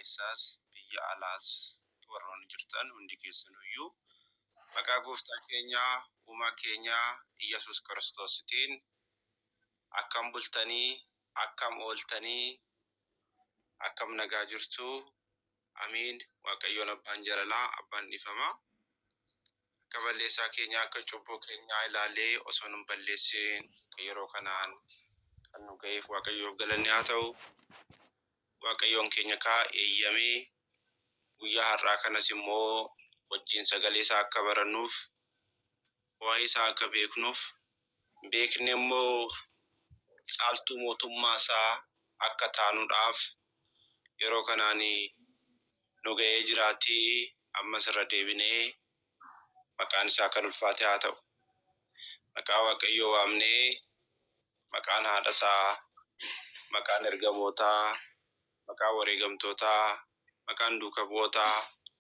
keessaas biyya alaas warroonni jirtan hundi keessanuyyuu maqaa gooftaa keenyaa uumaa keenyaa Iyyasuus Kiristoositiin akkam bultanii, akkam ooltanii, akkam nagaa jirtu? Amiin. Waaqayyoon abbaan jaalalaa, abbaan dhiifamaa akka balleessaa keenyaa, akka cubbuu keenyaa ilaalee osoo nun balleessin yeroo kanaan kan nu ga'eef Waaqayyoof galanni haa ta'u. Waaqayyoon keenya kaa eeyyamee guyyaa har'aa kanas immoo wajjin sagalee isaa akka barannuuf, waa'ee isaa akka beeknuuf, beekne immoo dhaaltuu mootummaa isaa akka taanuudhaaf yeroo kanaan nu ga'ee jiraatii ammas irra deebinee maqaan isaa kan ulfaate haa ta'u. Maqaa Waaqayyoo waamnee, maqaan haadha isaa, maqaan ergamootaa, maqaan wareegamtootaa, maqaan duuka bu'ootaa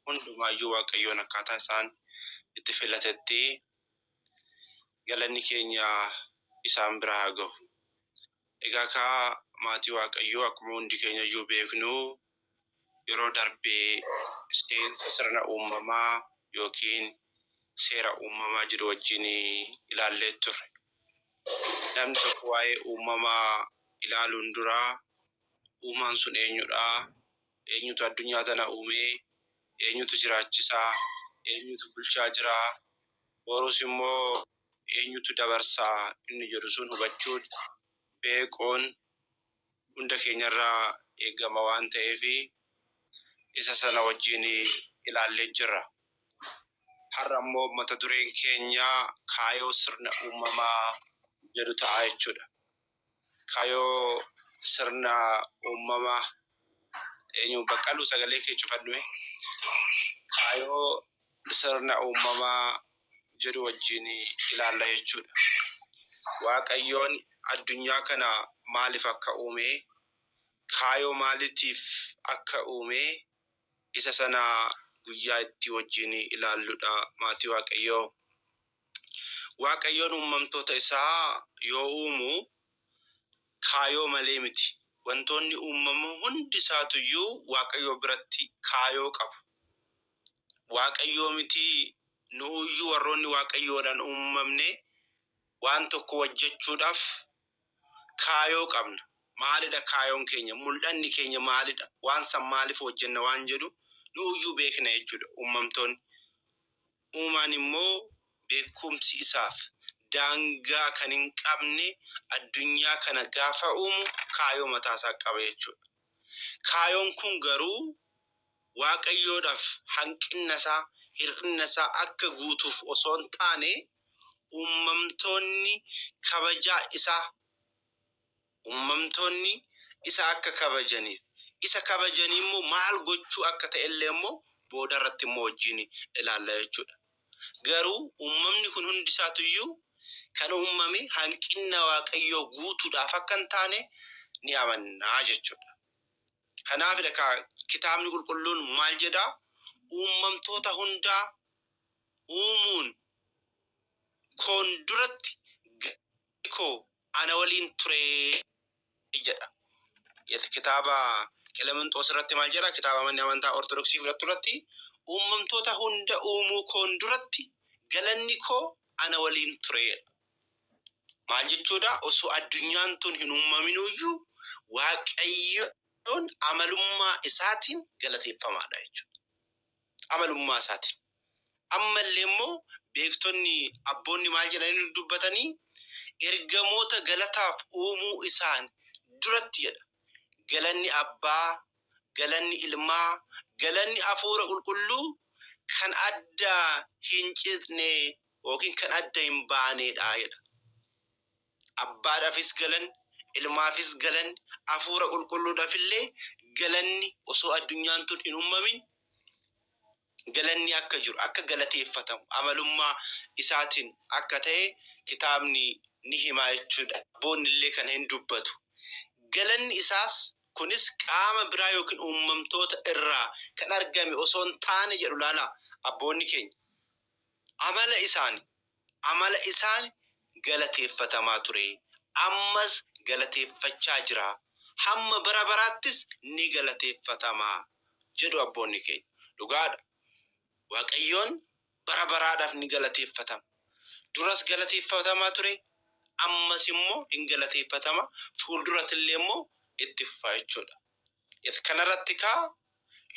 hundumaayyuu Waaqayyoon akkaataa isaan itti filatetti galanni keenya isaan bira haa gahu. Egaa kaa maatii Waaqayyoo, akkuma hundi keenya iyyuu beeknu, yeroo darbe seensa sirna uumamaa yookiin seera uumamaa jiru wajjin ilaallee turre. Namni tokko waa'ee uumamaa ilaaluun dura uumaan sun eenyudha? Eenyutu addunyaa tana uume? Eenyutu jiraachisaa? Eenyutu bulchaa jira? Borus immoo eenyutu dabarsaa inni jedhu sun hubachuun, beekuun hunda keenyarraa eegama waan ta'eef isa sana wajjin ilaallee jirra. Har'a immoo mata dureen keenya kaayoo sirna uumamaa jedhu ta'a jechuudha. Kaayoo sirna uumamaa, eenyu Baqqaluu, sagalee kee cufadhu. Kaayoo sirna uumamaa jedhu wajjin ilaalla jechuudha. Waaqayyoon addunyaa kana maaliif akka uume, kaayoo maaliitiif akka uume, isa sana guyyaa itti wajjin ilaalludha, maatii Waaqayyoo. Waaqayyoon uumamtoota isaa yoo uumu kaayoo malee miti. Wantoonni uumamu hundi isaatuyyuu Waaqayyoo biratti kaayoo qabu. Waaqayyoo miti, nu'uyyuu warroonni Waaqayyoodhaan uumamne waan tokko hojjechuudhaaf kaayoo qabna. Maalidha kaayoon keenya? Mul'anni keenya maalidha? Waan san maaliif hojjenna waan jedhu nu'uyyuu beekna jechuudha uumamtoonni. Uumaan immoo beekumsi isaaf daangaa kan hin qabne addunyaa kana gaafa uumu kaayoo mataa isaa qaba jechuudha. Kaayoon kun garuu Waaqayyoodhaaf hanqinna isaa, hir'inna isaa akka guutuuf osoo hin taane, uumamtoonni kabajaa isaa, uumamtoonni isa akka kabajaniif, isa kabajanii immoo maal gochuu akka ta'ellee immoo booda irratti immoo wajjin ilaalla jechuudha. Garuu uumamni kun hundi isaatuyyuu kan uumame hanqinna Waaqayyoo guutuudhaaf akka hin taane ni amannaa jechuudha. Kanaafidha kaa kitaabni qulqulluun maal jedhaa? Uumamtoota hundaa uumuun koon duratti galanni koo ana waliin ture jedha. Kitaaba Qelemenxoos irratti maal jedha? Kitaaba manni amantaa Ortodoksii fudhattu irratti, uumamtoota hunda uumuu koon duratti galanni koo ana waliin ture jedha. Maal jechuudha? Osoo addunyaan tun hin uumaminuyyuu Waaqayyoon amalummaa isaatiin galateeffamaadha jechuudha. Amalummaa isaatiin. Ammallee immoo beektonni abboonni maal jedhanii dubbatanii? Ergamoota galataaf uumuu isaan duratti jedha. Galanni abbaa, galanni ilmaa, galanni hafuura qulqulluu kan adda hin citne yookiin kan adda hin baaneedha jedha. Abbaadhaafis galanni, ilmaafis galanni, hafuura qulqulluudhaaf illee galanni osoo addunyaan tun hin uumamin galanni akka jiru, akka galateeffatamu, amalummaa isaatiin akka ta'e kitaabni ni himaa jechuudha. Abboonni illee kana hin dubbatu. Galanni isaas kunis qaama biraa yookiin uumamtoota irraa kan argame osoo hin taane jedhu, ilaalaa abboonni keenya. Amala isaan galateeffatamaa ture. Ammas galateeffachaa jira. Hamma bara baraattis ni galateeffatama jedhu abboonni keenya. Dhugaadha. Waaqayyoon bara baraadhaaf ni galateeffatama. Duras galateeffatamaa ture, ammas immoo hin galateeffatama, fuulduratti illee immoo itti fufa jechuudha. Kanarratti kaa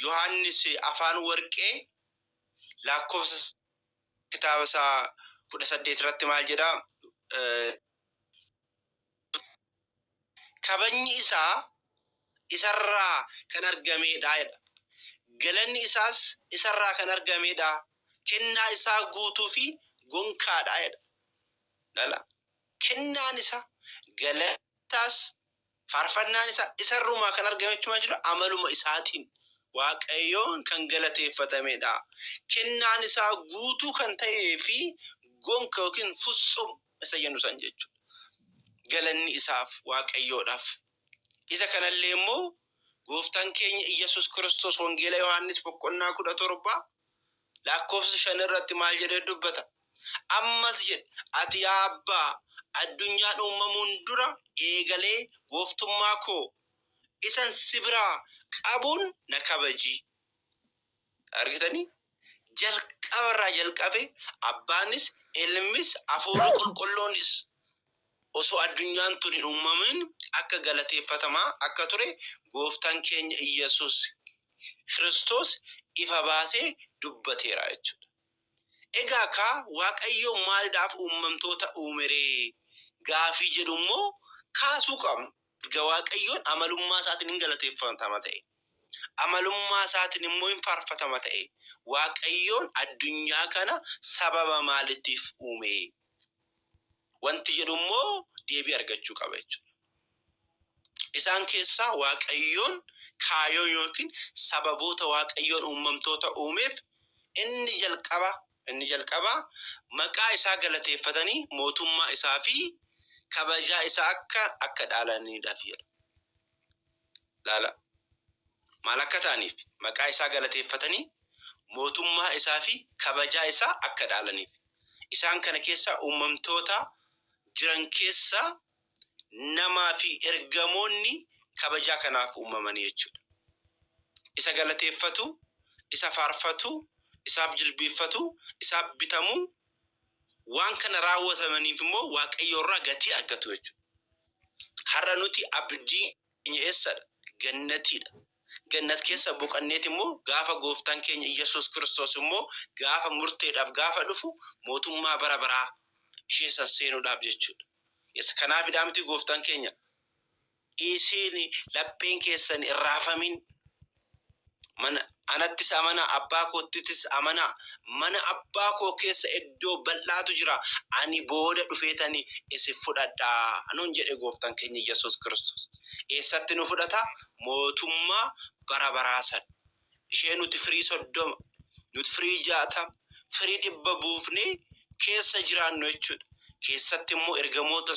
Yohaannis afaan warqee lakkoofsa kitaaba isaa 18 irratti maal jedhaa? Kabajni isaa isarraa kan argameedha jedha. Galanni isaas isarraa kan argameedha. Kennaa isaa guutuu fi gonkaadha jedha. Lala. Kennaan isaa, galanni isaas, faarfannaan isaa isarrumaa kan argame jechuun jiru amaluma isaatiin Waaqayyoon kan galateeffatamedha. Kennaan isaa guutuu kan ta'ee fi gonka yookiin futsum isa jennu san jechuudha. Galanni isaaf Waaqayyoodhaaf. Isa kanallee immoo gooftaan keenya Iyyasuus Kiristoos Wangeela Yohaannis boqonnaa 17 lakkoofsa 5 irratti maal jedhee dubbata? Ammas jedhe, ati yaa Abbaa, addunyaan uumamuun dura eegalee gooftummaa koo isan si biraa qabuun na kabaji. Argitanii? Jalqaba irraa jalqabe Abbaanis, Ilmis, Hafuurri Qulqulluunis osoo addunyaan tun hin uumamin akka galateeffatamaa akka ture gooftaan keenya Iyyasuus Kiristoos ifa baasee dubbateera jechuudha. Egaa kaa Waaqayyo maalidhaaf uummamtoota uumeree? Gaafii jedhu immoo kaasuu qabna. Erga Waaqayyoon amalummaa isaatiin hin galateeffatama ta'e, amalummaa isaatiin immoo hin faarfatama ta'e, Waaqayyoon addunyaa kana sababa maaliitiif uume? Wanti jedhu immoo deebii argachuu qaba jechuudha. Isaan keessaa Waaqayyoon kaayoo yookiin sababoota Waaqayyoon uummamtoota uumeef inni jalqaba inni jalqabaa maqaa isaa galateeffatanii mootummaa isaa fi kabajaa isaa akka dhaalaniidhaaf jedha. Laala. Maal akka ta'aniif? Maqaa isaa galateeffatanii mootummaa isaa fi kabajaa isaa akka dhaalaniif. Isaan kana keessaa uumamtoota jiran keessaa namaa fi ergamoonni kabajaa kanaaf uumamanii jechuudha. Isa galateeffatu, isa faarfatu, isaaf jilbiiffatu, isaaf bitamu, waan kana raawwatamaniif immoo Waaqayyo irraa gatii argatu jechuudha. Har'a nuti abdii keenya eessadha? Gannatiidha. Gannat keessa boqanneet immoo gaafa gooftaan keenya Iyyasuus Kiristoos immoo gaafa murteedhaaf gaafa dhufu mootummaa bara baraa ishee san seenuudhaaf jechuudha. Yes, kanaafidhaa miti gooftaan keenya isiin lapheen keessan hin raafamin, mana anattis amanaa, abbaa kootittis amanaa, mana abbaa koo keessa iddoo bal'aatu jira, ani booda dhufeetani isin fudhadha nuun jedhe gooftaan keenya Iyyasuus Kiristoos. Eessatti nu fudhata? Mootummaa bara baraa san. Ishee nuti firii 30, nuti firii 60, firii 100 buufnee keessa jiraannu jechuudha. Keessatti immoo ergamoota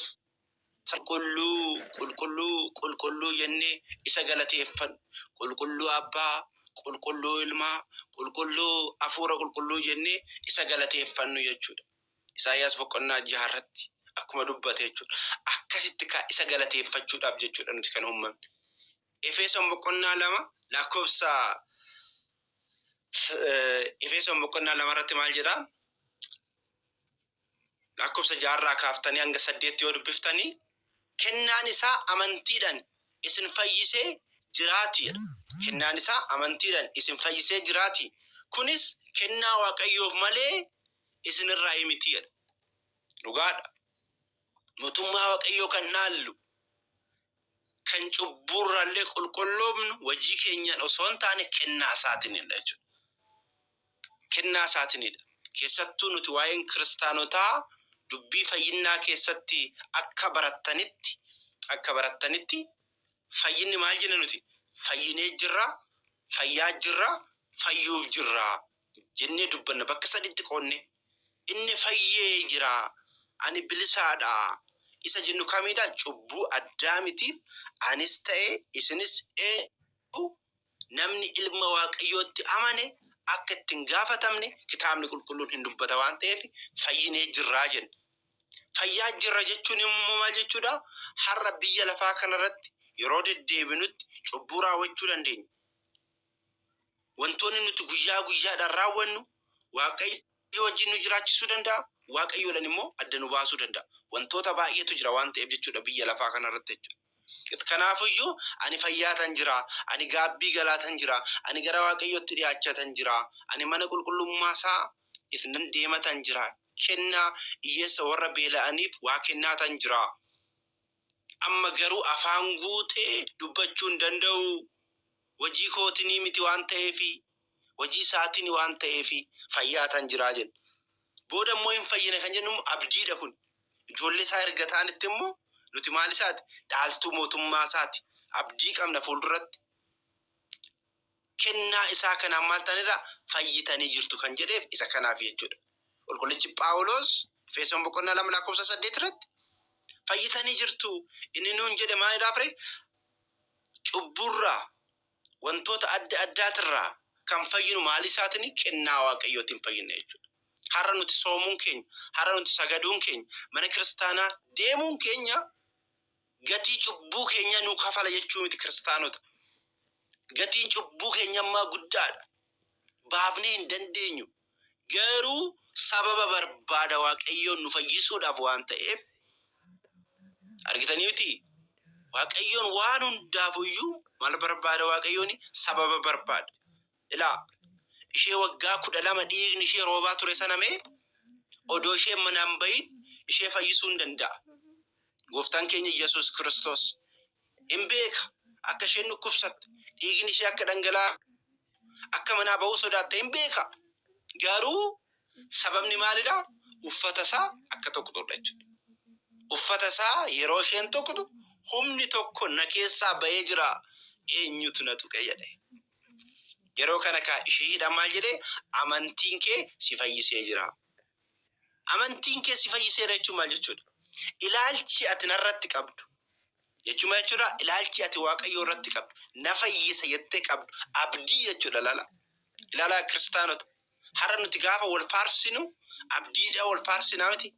Qulqulluu, qulqulluu, qulqulluu jennee isa galateeffannu. Qulqulluu Abbaa, qulqulluu Ilmaa, qulqulluu Hafuura Qulqulluu jennee isa galateeffannu jechuudha. Isaayyaas boqonnaa 6 irratti akkuma dubbate jechuudha. Akkasitti kaa isa galateeffachuudhaaf jechuudha nuti kan uumamne. Efesoon boqonnaa 2 lakkoofsa Efesoon boqonnaa 2 irratti maal jedhaa? Lakkoofsa 6 irraa kaaftanii hanga 8 yoo dubbiftanii, kennaan isaa amantiidhaan isin fayyisee jiraati jedha. Kennaan isaa amantiidhaan isin fayyisee jiraati. Kunis kennaa Waaqayyoof malee isinirraa miti jedha. Dhugaadha. Mootummaa Waaqayyoo kan dhaallu, kan cubbuurraallee qulqulloofnu hojii keenyaan osoo hin taane kennaa isaatiinidha jechuudha. Kennaa isaatinidha. Keessattuu nuti waa'een kiristaanotaa dubbii fayyinnaa keessatti akka barattanitti akka barattanitti fayyinni maal jenna nuti? Fayyinee jirra, fayyaa jirra, fayyuuf jirra jennee dubbanna bakka saditti qoodne. Inni fayyee jira, ani bilisaadha isa jennu kamidha? Cubbuu Addaamitiif anis ta'e isinis eenyu namni ilma Waaqayyootti amane akka itti hin gaafatamne kitaabni qulqulluun hin dubbata waan ta'eef fayyinee jirraa jenna. Fayyaa jirra jechuun immoo maal jechuudha? Har'a biyya lafaa kanarratti yeroo deddeebinutti cubbuu raawwachuu dandeenya. Wantoonni nuti guyyaa guyyaadhaan raawwannu Waaqayyo wajjin nu jiraachisuu danda'a, Waaqayyoodhaan immoo adda nu baasuu danda'a. Wantoota baay'eetu jira waan ta'eef jechuudha biyya lafaa kanarratti jechuudha. Kanaafiyyuu ani fayyaatan jira, ani gaabbii galaatan jira, ani gara Waaqayyootti dhiyaachatan jira, ani mana qulqullummaa isaa nan deematan jira, kennaa hiyyeessa warra beela'aniif waa kennaatan jira. Amma garuu afaan guutee dubbachuu hin danda'u. Hojii kootinii miti waan ta'eefi, hojii isaatiin waan ta'eefi fayyaatan jiraa jenna. Booda immoo hin fayyine kan jennu immoo abdiidha kun. Ijoollee isaa erga ta'anitti immoo nuti maal isaati? Dhaaltuu mootummaa isaati. Abdii qabna fuulduratti. Kennaa isaa kanaan maal ta'anirraa fayyitanii jirtu kan jedheef isa kanaaf jechuudha. Qulqullichi Phaawulos Efesoon boqonnaa 2 lakkoofsa 8 irratti fayyitanii jirtu inni nuun jedhe maalidhaaf ree? Cubburraa wantoota adda addaatirraa kan fayyinu maalii isaatiin? Kennaa Waaqayyootiin fayyinna jechuudha. Har'a nuti soomuun keenya, har'a nuti sagaduun keenya, mana kiristaanaa deemuun keenya gatii cubbuu keenyaa nuu kafala jechuu miti kiristaanota. Gatiin cubbuu keenya ammaa guddaadha. Baafnee hin dandeenyu. Garuu sababa barbaada Waaqayyoon nu fayyisuudhaaf waan ta'eef argitanii miti. Waaqayyoon waan hundaafuyyuu maal barbaada Waaqayyoon? Sababa barbaada. Ilaa ishee waggaa 12 dhiigni ishee roobaa ture sana mee odoo isheen manaan bahin ishee fayyisuu hin danda'a. Gooftaan keenya Yesuus Kiristoos hin beeka akka isheen dhukkubsatte, dhiigni ishee akka dhangala'aa akka manaa bahuu sodaatte hin beeka. Garuu sababni maalidha? Uffata isaa akka tuqxudha jechuudha. Uffata isaa yeroo isheen tuqxu humni tokko na keessaa bahee jira eenyutu na tuqe jedhe. Yeroo kana kaa isheedhaan maal jedhee? Amantiin kee si fayyisee jira. Amantiin kee si fayyiseera jechuun maal jechuudha? Ilaalchi ati narratti qabdu jechuun maal jechuudha? Ilaalchi ati Waaqayyoo irratti qabdu na fayyisa jettee qabdu abdii jechuudha laala. Ilaalaa kiristaanota har'a nuti gaafa wal faarsinu abdiidha wal faarsinaa miti.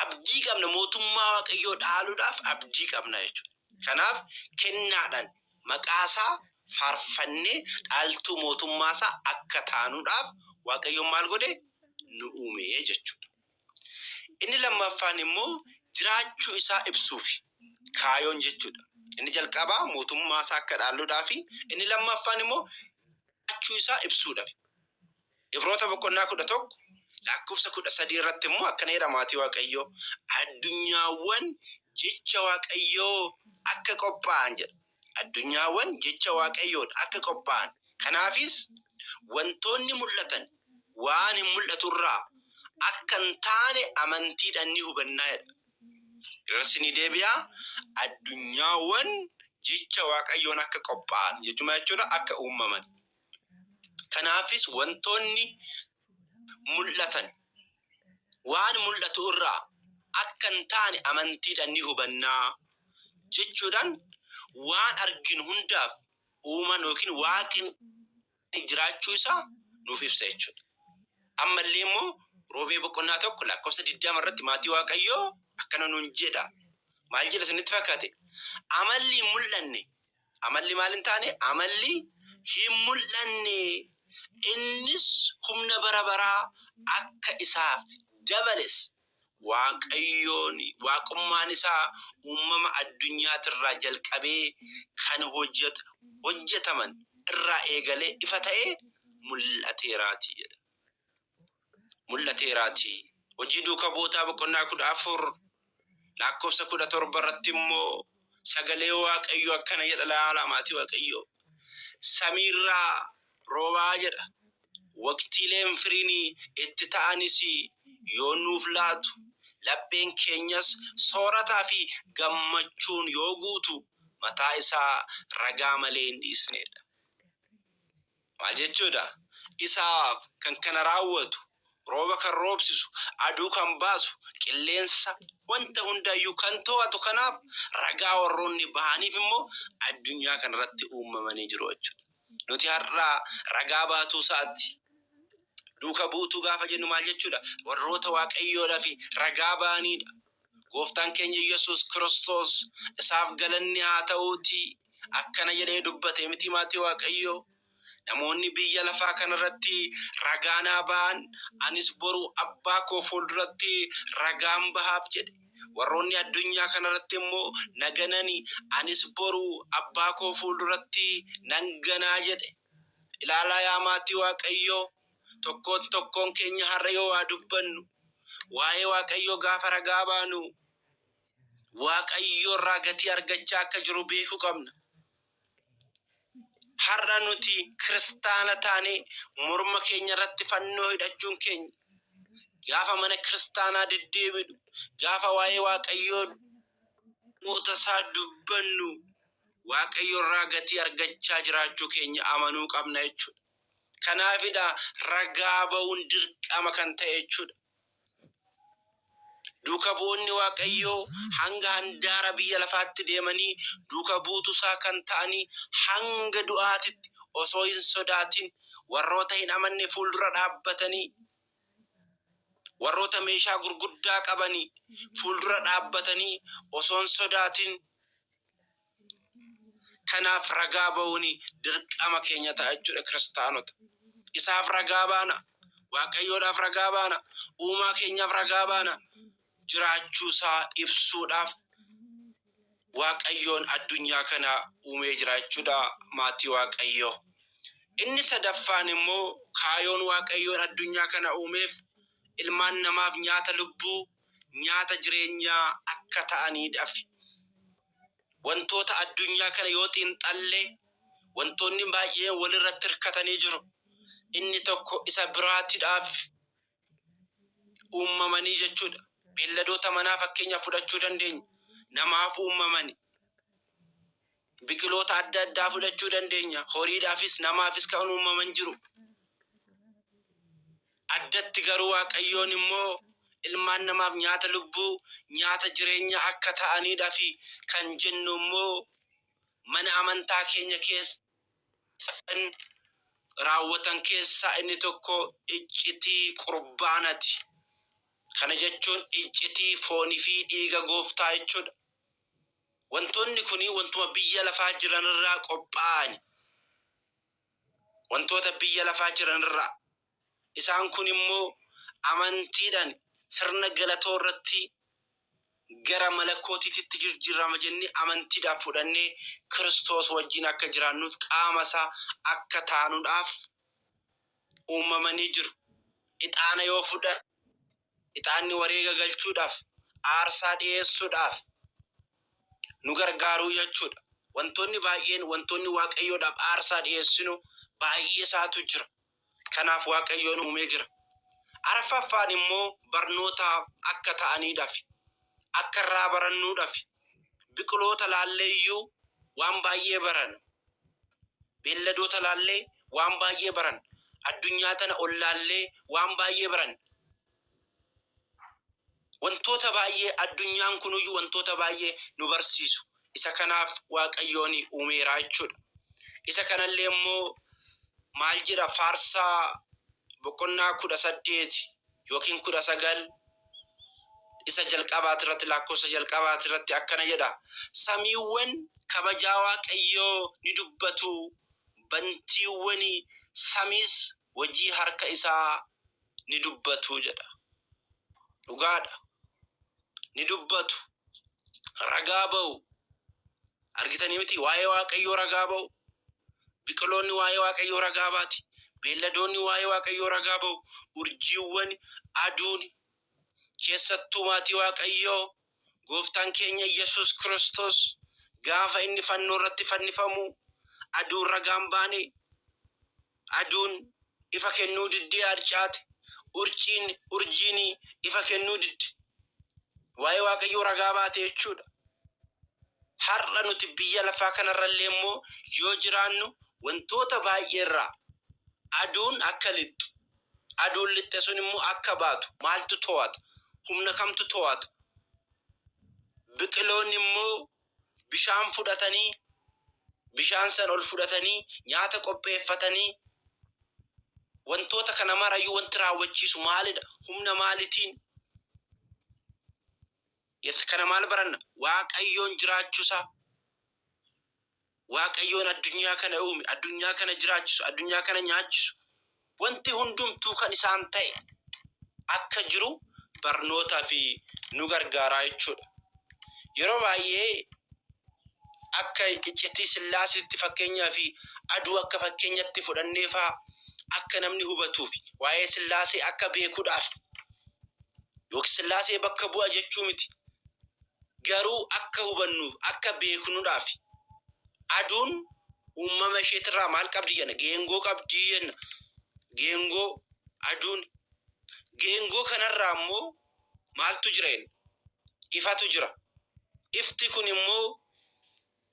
Abdii qabna mootummaa Waaqayyoo dhaaluudhaaf abdii qabna jechuudha. Kanaaf kennaadhaan maqaasaa faarfannee dhaaltuu mootummaasaa akka taanuudhaaf Waaqayyoon maal godhe? Nu uume jechuudha. Inni lammaffaan immoo jiraachuu isaa ibsuufi kaayoon jechuudha. Inni jalqabaa mootummaasaa akka dhaalluudhaafi inni lammaffaan immoo jiraachuu isaa ibsuudhafi. Ibroota boqonnaa 11 lakkoofsa 13 irratti immoo akkana jedha maatii Waaqayyoo addunyaawwan jecha Waaqayyoo akka qophaa'an jedha. Addunyaawwan jecha Waaqayyoon akka qophaa'an. Kanaafis wantoonni mul'atan waan hin mul'atu irraa akka hin taane amantiidhaan ni hubannaa jedha. Irratti ni deebi'a. Addunyaawwan jecha Waaqayyoon akka qophaa'an jechuun maal jechuudha? Akka uumaman. Kanaafis wantoonni mul'atan waan mul'atu irraa akka hin taane amantiidhaan ni hubannaa jechuudhaan waan arginu hundaaf uumaan yookiin waaqni jiraachuu isaa nuuf ibsa jechuudha. Ammallee immoo Roomee boqonnaa 1 lakkoofsa 20 irratti maatii Waaqayyoo akkana nuun jedha. Maal jedha isinitti fakkaate? Amalli hin mul'anne Amalli maal hin taane? Amalli hin mul'anne. Innis humna bara baraa akka isaaf dabales Waaqayyoon waaqummaan isaa uumama addunyaatirraa jalqabee kan hojjetaman irraa eegalee ifa ta'ee mul'ateeraatii jedha. Mul'ateeraatii. Hojii duuka bu'ootaa boqonnaa 14 Laakkofsa 17 irratti immoo sagalee Waaqayyoo akkana jedha laala maatii Waaqayyoo. Samiirraa roobaa jedha. Waqtiileen firiin itti ta'anis yoo nuuf laatu, lapheen keenyas soorataa fi gammachuun yoo guutu mataa isaa ragaa malee hin dhiisnedha. Maal jechuudha? Isaaf kan kana raawwatu, rooba kan roobsisu, aduu kan baasu, qilleensa, wanta hundaayyuu kan to'atu kanaaf ragaa warroonni bahaniif immoo addunyaa kanarratti uumamanii jiru jechuudha. Nuti har'a ragaa baatuu isaati. Duuka buutuu gaafa jennu maal jechuudha? Warroota Waaqayyoodhaaf ragaa ba'aniidha. Gooftaan keenya Yesuus Kiristoos isaaf galanni haa ta'uutii akkana jedhee dubbate miti maatii Waaqayyoo. Namoonni biyya lafaa kanarratti ragaa naa ba'an, anis boru abbaa koo fuulduratti ragaan bahaaf jedhe. Warroonni addunyaa kanarratti immoo na ganani, anis boru abbaa koo fuulduratti nan ganaa jedhe. Ilaalaa yaa maatii Waaqayyoo, tokkoon tokkoon keenya har'a yoo waa dubbannu, waa'ee Waaqayyoo gaafa ragaa baanu, Waaqayyo irraa gatii argachaa akka jiru beekuu qabna. Har'a nuti kiristaana taanee morma keenya irratti fannoo hidhachuun keenya, gaafa mana kiristaanaa deddeebinu, gaafa waa'ee Waaqayyoo namoota isaa dubbannu, Waaqayyo irraa gatii argachaa jiraachuu keenya amanuu qabna jechuudha. Kanaafidha ragaa ba'uun dirqama kan ta'e jechuudha. Duuka bu'oonni Waaqayyoo hanga handaara biyya lafaatti deemanii duuka buutusaa kan ta'anii hanga du'aatitti osoo hin sodaatin warroota hin amanne fuuldura dhaabbatanii, warroota meeshaa gurguddaa qabanii fuuldura dhaabbatanii osoo hin sodaatin. Kanaaf ragaa ba'uun dirqama keenya ta'a jechuudha kiristaanota. Isaaf ragaa baana, Waaqayyoodhaaf ragaa baana, uumaa keenyaaf ragaa baana, jiraachuu isaa ibsuudhaaf Waaqayyoon addunyaa kana uumee jira jechuudha maatii Waaqayyoo. Inni sadaffaan immoo kaayoon Waaqayyoon addunyaa kana uumeef ilmaan namaaf nyaata lubbuu, nyaata jireenyaa akka ta'aniidhaaf. Wantoota addunyaa kana yoo xiinxalle wantoonni baay'een walirratti hirkatanii jiru. Inni tokko isa biraatidhaaf uummamanii jechuudha. Beelladoota manaa fakkeenya fudhachuu dandeenya. Namaaf uummamani. Biqiloota adda addaa fudhachuu dandeenya. Horiidhaafis namaafis kan uumaman jiru. Addatti garuu Waaqayyoon immoo ilmaan namaaf nyaata lubbuu, nyaata jireenyaa akka ta'aniidhafi kan jennu immoo mana amantaa keenya keessa kan raawwatan keessaa inni tokko iccitii qurbaanati. Kana jechuun iccitii foonii fi dhiiga gooftaa jechuudha. Wantoonni kun wantuma biyya lafaa jiranirraa qophaa'ani. Wantoota biyya lafaa jiranirraa. Isaan kun immoo amantiidhaan sirna galatoo irratti gara malakootiitti jijjiirama jennee amantiidhaan fudhannee Kiristoos wajjin akka jiraannuuf qaama isaa akka taanuudhaaf uumamanii jiru. Ixaana yoo fudhan, ixaanni wareega galchuudhaaf, aarsaa dhiyeessuudhaaf nu gargaaruu jechuudha. Wantoonni baay'een wantoonni Waaqayyoodhaaf aarsaa dhiyeessinu baay'ee isaatu jira. Kanaaf Waaqayyoon uumee jira. Arfaffaan immoo barnootaaf akka ta'aniidhaaf, akka irraa barannuudhaaf. Biqiloota laallee iyyuu waan baay'ee baran. Beelladoota laallee waan baay'ee baran. Addunyaa tana ol laallee waan baay'ee baran. Wantoota baay'ee addunyaan kunuyyuu wantoota baay'ee nu barsiisu. Isa kanaaf Waaqayyoon uumeera jechuudha. Isa kanallee immoo maal jedha? Faarsaa boqonnaa 18 yookiin 19 isa jalqabaati irratti, lakkoofsa jalqabaati irratti akkana jedha. Samiiwwan kabajaa Waaqayyoo ni dubbatu, bantiiwwan samiis hojii harka isaa ni dubbatu jedha. Dhugaadha. Ni dubbatu. Ragaa ba'u. Argitanii miti, waa'ee Waaqayyoo ragaa ba'u. Biqiloonni waa'ee Waaqayyoo ragaa baati. Beelladoonni waa'ee Waaqayyoo ragaa ba'u. Urjiiwwan, aduun, keessattuu maatii Waaqayyoo, gooftaan keenya Yesuus Kiristoos gaafa inni fannoo irratti fannifamu aduun ragaan baane, aduun ifa kennuu diddee harcaate, urjiin ifa kennuu didde. Waa'ee Waaqayyoo ragaa baate jechuudha. Har'a nuti biyya lafaa kanarrallee immoo yoo jiraannu wantoota baay'eerraa aduun akka lixxu, aduun lixxe sun immoo akka baatu maaltu to'ata? Humna kamtu to'ata? Biqiloonni immoo bishaan fudhatanii, bishaan san ol fudhatanii, nyaata qopheeffatanii, wantoota kana marayyuu wanti raawwachiisu maalidha? Humna maalitiin? Yes, kana maal baranna? Waaqayyoon jiraachuusaa. Waaqayyoon addunyaa kana uume, addunyaa kana jiraachisu, addunyaa kana nyaachisu, wanti hundumtuu kan isaan ta'e akka jiru barnootaa fi nu gargaaraa jechuudha. Yeroo baay'ee akka iccitii Sillaaseetti fakkeenyaa fi aduu akka fakkeenyatti fudhannee faa akka namni hubatuuf waa'ee Sillaasee akka beekuudhaaf yookiin Sillaasee bakka bu'a jechuu miti. Garuu akka hubannuuf akka beeknuudhaaf aduun uumama isheetirraa maal qabdi jenna? Geengoo qabdi jenna. Geengoo aduun. Geengoo kanarraa immoo maaltu jira jenna? Ifatu jira. Ifti kun immoo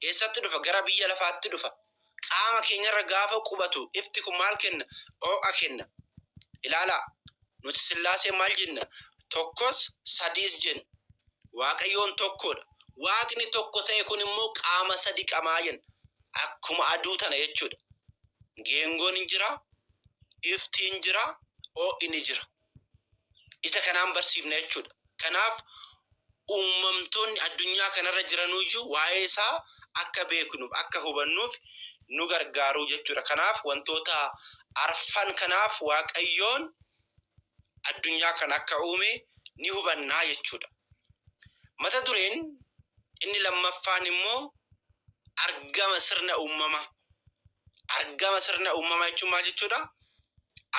eessatti dhufa? Gara biyya lafaatti dhufa. Qaama keenyarra gaafa qubatu ifti kun maal kenna? Oo'a kenna. Ilaalaa, nuti Sillaasee maal jenna? Tokkos sadiis jenna. Waaqayyoon tokkodha. Waaqni tokko ta'e kun immoo qaama sadi qabaa jenna. Akkuma aduu tana jechuudha. Geengoon hin jira, ifti hin jira, oo'i ni jira. Isa kanaan barsiifna jechuudha. Kanaaf uumamtoonni addunyaa kanarra jiranuyyuu waa'ee isaa akka beeknuuf, akka hubannuuf nu gargaaruu jechuudha. Kanaaf wantoota arfan kanaaf Waaqayyoon addunyaa kana akka uume ni hubannaa jechuudha. Mata dureen inni lammaffaan immoo argama sirna uumamaa. Argama sirna uumamaa jechuun maal jechuudha?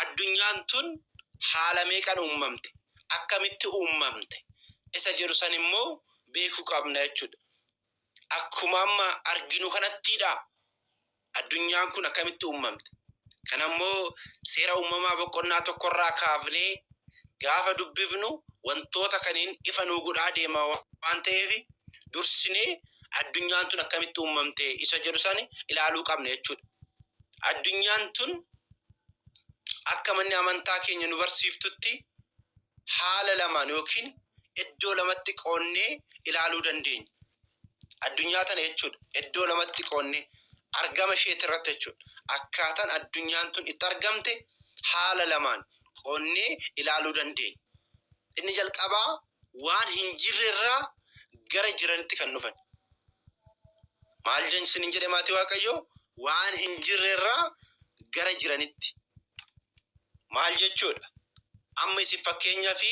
Addunyaan tun haala meeqan uumamte? Akkamitti uumamte? Isa jedhu san immoo beekuu qabna jechuudha. Akkuma amma arginu kanattiidha addunyaan kun akkamitti uumamte? Kana immoo seera uumamaa boqonnaa tokkorraa kaafnee gaafa dubbifnu wantoota kaniin ifa nuu godhaa deema waan ta'eef dursinee addunyaan tun akkamitti uumamte isa jedhu sani ilaaluu qabna jechuudha. Addunyaan tun akka manni amantaa keenya nu barsiiftutti haala lamaan yookiin iddoo lamatti qoonnee ilaaluu dandeenya. Addunyaa tana jechuudha. Iddoo lamatti qoonnee argama isheeti irratti jechuudha. Akkaataan addunyaan tun itti argamte haala lamaan qoonnee ilaaluu dandeenya. Inni jalqabaa waan hin jirre irraa gara jiranitti kan dhufan. Maal isiniin jedhe maatii Waaqayyoo? Waan hin jirre irraa gara jiranitti. Maal jechuudha? Amma isin fakkeenyaa fi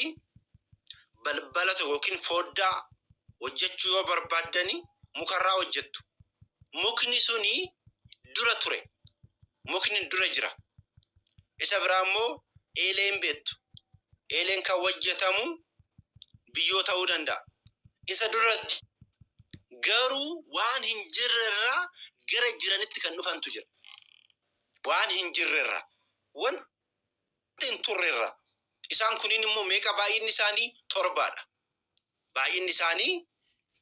balbala tokko yookiin foddaa hojjechuu yoo barbaaddani mukarraa hojjettu. Mukni suni dura ture. Mukni dura jira. Isa biraa immoo eeleen beektu. Eeleen kan hojjetamu biyyoo ta'uu danda'a. Isa dura garuu waan hin jirrerraa gara jiranitti kan dhufantu jira. Waan hin jirrerraa. Wanta hin turrerraa. Isaan kunniin immoo meeqa baay'inni isaanii? Torbaadha. Baay'inni isaanii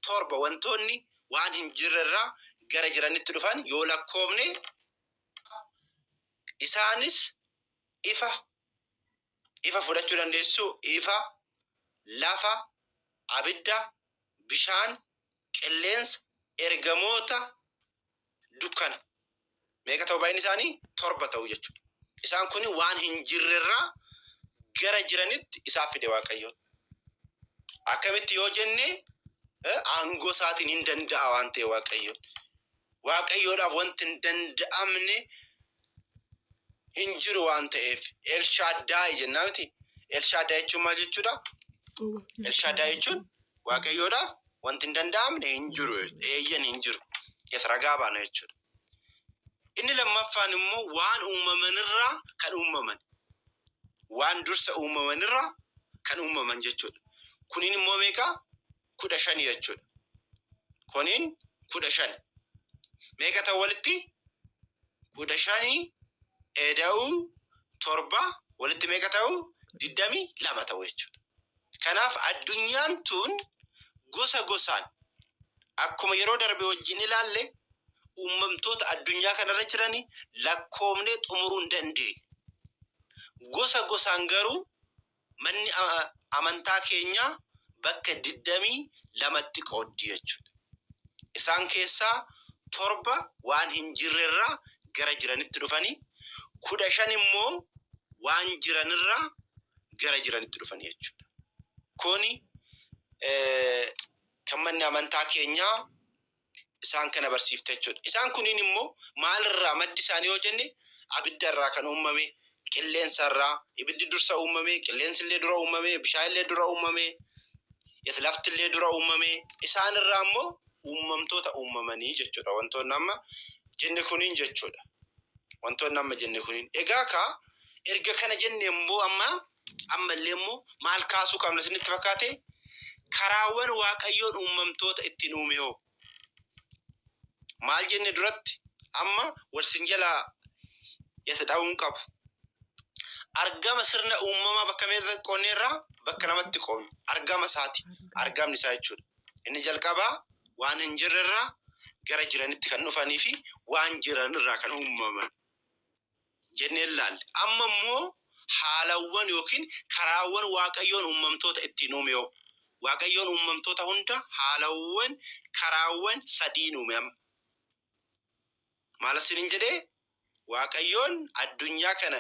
torba. Wantoonni waan hin jirrerraa gara jiranitti dhufan yoo lakkoofne isaanis ifa, ifa fudhachuu dandeessu, ifa, lafa, abidda, bishaan, qilleensa, ergamoota, dukkana. Meeqa ta'u baay'inni isaanii? Torba ta'u jechuudha. Isaan kun waan hin jirrerraa gara jiranitti isaaf fide Waaqayyoon. Akkamitti yoo jenne aangoo isaatiin hin danda'a waan ta'e Waaqayyoon. Waaqayyoodhaaf wanti hin danda'amne hin jiru waan ta'eef Elshaaddaay jennaa miti. Elshaaddaay jechuun maal jechuudha? Elshaaddaay jechuun Waaqayyoodhaaf wanti hin danda'amne hin jiru. Eeyyan hin jiru. Yes, ragaa baana jechuudha. Inni lammaffaan immoo waan uumamanirraa kan uumaman. Waan dursa uumamanirraa kan uumaman jechuudha. Kuniin immoo meeqa? 15 jechuudha. Kuniin 15. Meeqa ta'u walitti? 15 eda'uu 7 walitti meeqa ta'u? 22 ta'u jechuudha. Kanaaf addunyaan tun gosa gosaan akkuma yeroo darbe wajjin ilaalle uumamtoota addunyaa kanarra jiranii lakkoofnee xumuruu hin dandeenyu. Gosa gosaan garuu manni amantaa keenyaa bakka 22tti qooddi jechuudha. Isaan keessaa torba waan hin jirrerraa gara jiranitti dhufanii, 15 immoo waan jiranirraa gara jiranitti dhufanii jechuudha. Kuni kan manni amantaa keenyaa Isaan kana barsiifte jechuudha. Isaan kuniin immoo maalirraa maddi isaanii yoo jenne, abidda irraa kan uumame, qilleensa irraa, ibiddi dursa uumame, qilleensi illee dura uumame, bishaan illee dura uumame, lafti illee dura uumame, isaan irraa immoo uumamtoota uumamanii jechuudha. Wantoonni amma jenne kuniin jechuudha. Wantoonni amma jenne kuniin. Egaa kaa erga kana jenne immoo amma ammallee immoo maal kaasuu qabna isinitti fakkaate? Karaawwan Waaqayyoon uumamtoota ittiin uume hoo? Maal jenne duratti? Amma wal sin jalaa yasa dha'uun qabu. Argama sirna uumamaa bakka meeqa qoonneerraa? Bakka lamatti qoodne. Argama isaati. Argamni isaa jechuudha. Inni jalqabaa waan hin jirrerraa gara jiranitti kan dhufanii fi waan jiranirraa kan uumaman jennee ilaalle. Amma immoo haalawwan yookiin karaawwan Waaqayyoon uumamtoota ittiin uume hoo? Waaqayyoon uumamtoota hunda haalawwan, karaawwan sadiin uume amma. Maal isiniin jedhee? Waaqayyoon addunyaa kana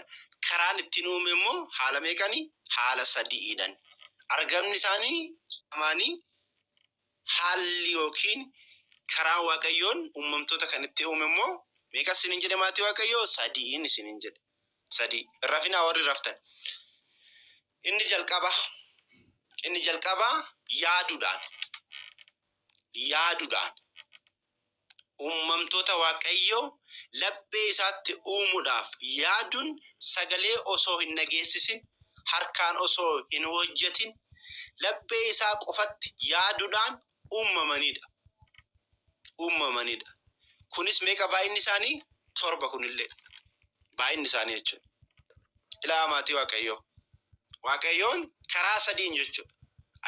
karaan ittiin uume immoo haala meeqani? Haala sadi'iidhan. Argamni isaanii lamaanii, haalli yookiin karaan Waaqayyoon uumamtoota kan itti uume immoo meeqa isiniin jedhe, maatii Waaqayyoo? Sadi'iin isiniin jedhe. Sadii. Hin rafinaa warri raftan. Inni jalqaba. Inni jalqabaa yaaduudhaan. Yaaduudhaan. Uumamtoota Waaqayyoo laphee isaatti uumuudhaaf yaaduun, sagalee osoo hin dhageessisin, harkaan osoo hin hojjetin, laphee isaa qofatti yaaduudhaan uumamanidha. Uumamanidha. Kunis meeqa baay'inni isaanii? Torba kunillee. Baay'inni isaanii jechuudha. Ilaa maatii Waaqayyoo. Waaqayyoon karaa sadiin jechuudha.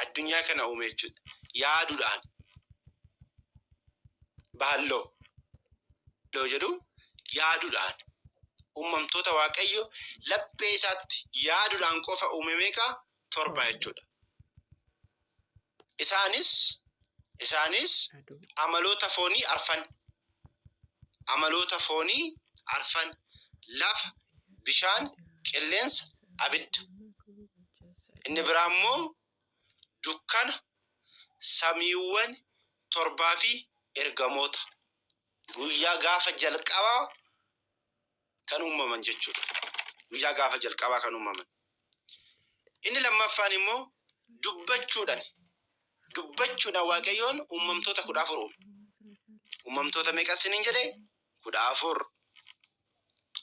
Addunyaa kana uume jechuudha. Yaaduudhaan. Bahalloo. Loo jedhu yaaduudhaan. Uumamtoota Waaqayyo laphee isaatti yaaduudhaan qofa uume meeqa? Torba jechuudha. Isaanis Aduu. amaloota foonii arfan. Amaloota foonii arfan: lafa, bishaan, qilleensa, abidda. Inni biraa immoo dukkana, samiiwwan torbaa fi ergamoota. Guyyaa gaafa jalqabaa kan uumaman jechuudha. Guyyaa gaafa jalqabaa kan uumaman. Inni lammaffaan immoo dubbachuudhaan. Dubbachuudhaan Waaqayyoon uumamtoota 14 uume. Uumamtoota meeqa isiniin jedhee? 14.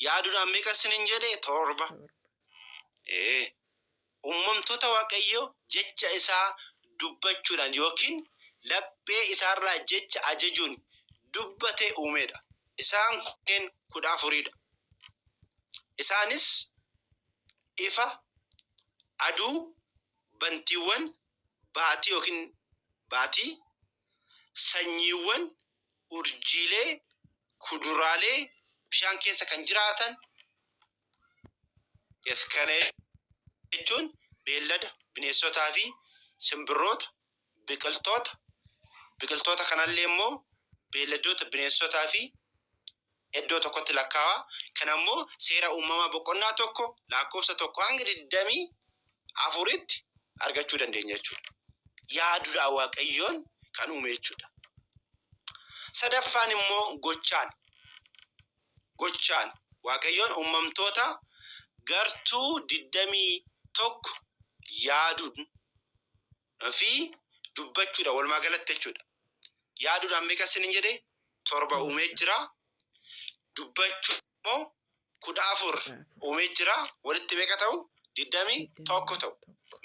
Yaaduudhaan meeqa isiniin jedhee? Torba. Torba. Ee. Uumamtoota Waaqayyoo jecha isaa dubbachuudhaan yookiin laphee isaarraa jecha ajajuun dubbatee uumedha. Isaan kunneen 14dha. Isaanis ifa, aduu, bantiiwwan, baatii yookiin baatii, sanyiiwwan, urjiilee, kuduraalee bishaan keessa kan jiraatan. Yes, kana jechuun beellada, bineensotaa fi simbirroota, biqiltoota, biqiltoota kanallee immoo beelladoota, bineensotaa fi iddoo tokkotti lakkaawaa. Kana immoo Seera Uumamaa boqonnaa 1 lakkoofsa 1 hanga 24tti argachuu dandeenya jechuudha. Yaaduudhaan Waaqayyoon kan uume jechuudha. Sadaffaan immoo gochaan. Gochaan Waaqayyoon uumamtoota gartuu 21 yaaduun fi dubbachuudha walumaa galatti jechuudha. Yaaduudhaan meeqa isiniin jedhee? Torba uumee jira. Dubbachuu immoo 14 14. uumee jira. Walitti meeqa ta'u? 21 ta'u. 21.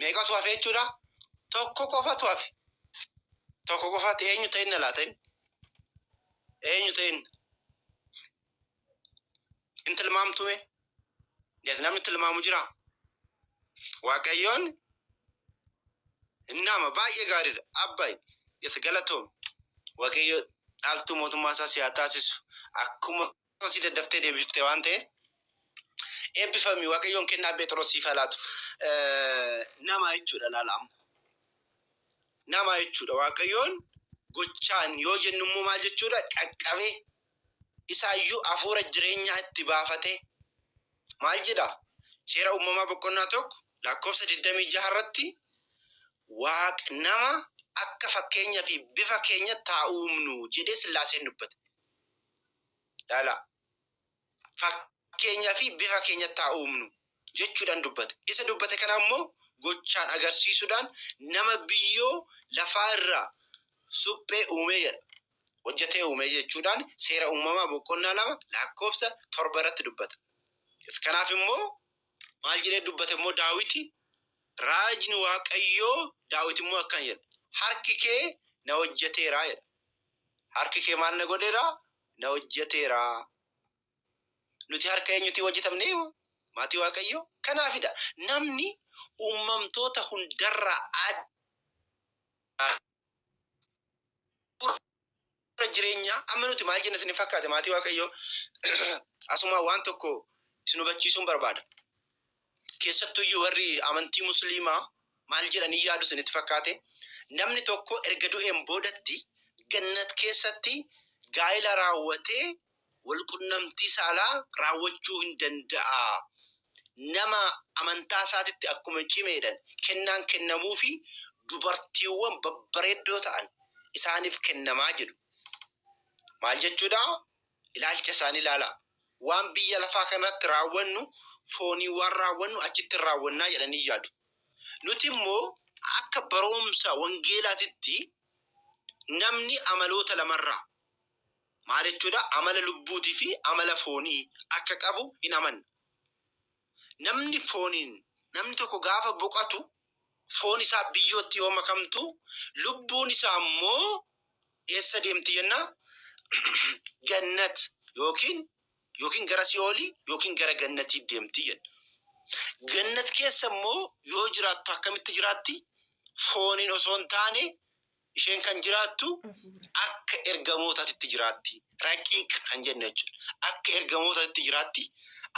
Meeqatu hafe jechuudha? Tokko qofatu hafe. Tokko qofatti eenyu ta'inna laata inni? Eenyu ta'inna? Hin tilmaamtume? Namni tilmaamu jira? Waaqayyoon nama baay'ee gaariidha. Abbay, yes, galatoom. Waaqayyo dhaaltuu mootummaa isaa si haa taasisu. Akkuma si daddaftee deebifte waan ta'eef eebbifami. Waaqayyoon kennaa Phexros siif haa laatu. Nama jechuudha, laala amma. Nama jechuudha. Waaqayyoon gochaan yoo jennu immoo maal jechuudha? Qaqqabee isaayyuu hafuura jireenyaa itti baafatee maal jedha? Seera Uumamaa boqonnaa 1 lakkoofsa 26 irratti Waaq nama Akka fakkeenya fi bifa keenyatti haa uumnu jedhee Sillaaseen dubbate. Ilaalaa. Fakkeenya fi bifa keenyatti haa uumnu jechuudhaan dubbate. Isa dubbate kana immoo gochaan agarsiisuudhaan nama biyyoo lafaa irraa suphee uumee jedha. Hojjetee uumee jechuudhaan Seera Uumamaa boqonnaa 2 lakkoofsa 7 irratti dubbata. Kanaaf immoo maal jedhee dubbate immoo Daawiti? Raajni Waaqayyoo Daawit immoo akkana jedha, Harki kee na hojjeteera jedha. Harki kee maal na godheera? Na hojjeteera. Nuti harka eenyutiin hojjetamne? Maatii Waaqayyoo. Kanaafidha namni uumamtoota hundarraa adda. Hafuura jireenyaa amma nuti maal jenna isin fakkaate, maatii Waaqayyoo? Asuma waan tokko isin hubachiisuun barbaada. Keessattuyyuu warri amantii Musliimaa maal jedhanii yaadu isinitti fakkaate? Namni tokko erga du'een boodatti gannat keessatti gaa'ila raawwatee walqunnamtii saalaa raawwachuu hin danda'a. Nama amantaa isaatitti akkuma cimeedhan kennaan kennamuufi dubartiiwwan babbareeddoo ta'an isaaniif kennamaa jedhu. Maal jechuudha? Ilaalcha isaanii ilaalaa. Waan biyya lafaa kanatti raawwannu, fooniin waan raawwannu achitti hin raawwannaa jedhanii yaadu. Nuti immoo akka baroomsa wangeelaatitti namni amaloota lamarraa, maal jechuudha, amala lubbuutii fi amala foonii akka qabu hin amanna. Namni fooniin, namni tokko gaafa boqatu foon isaa biyyootti yoo makamtu, lubbuun isaa immoo eessa deemti jenna? Gannat yookiin gara si'oolii yookiin gara gannatii deemti jenna. Gannat keessa immoo yoo jiraattu akkamitti jiraatti? Fooniin osoo hin taane isheen kan jiraattu akka ergamootaatitti jiraatti. Raqiiq kan jennu jechuudha. Akka ergamootaatitti jiraatti.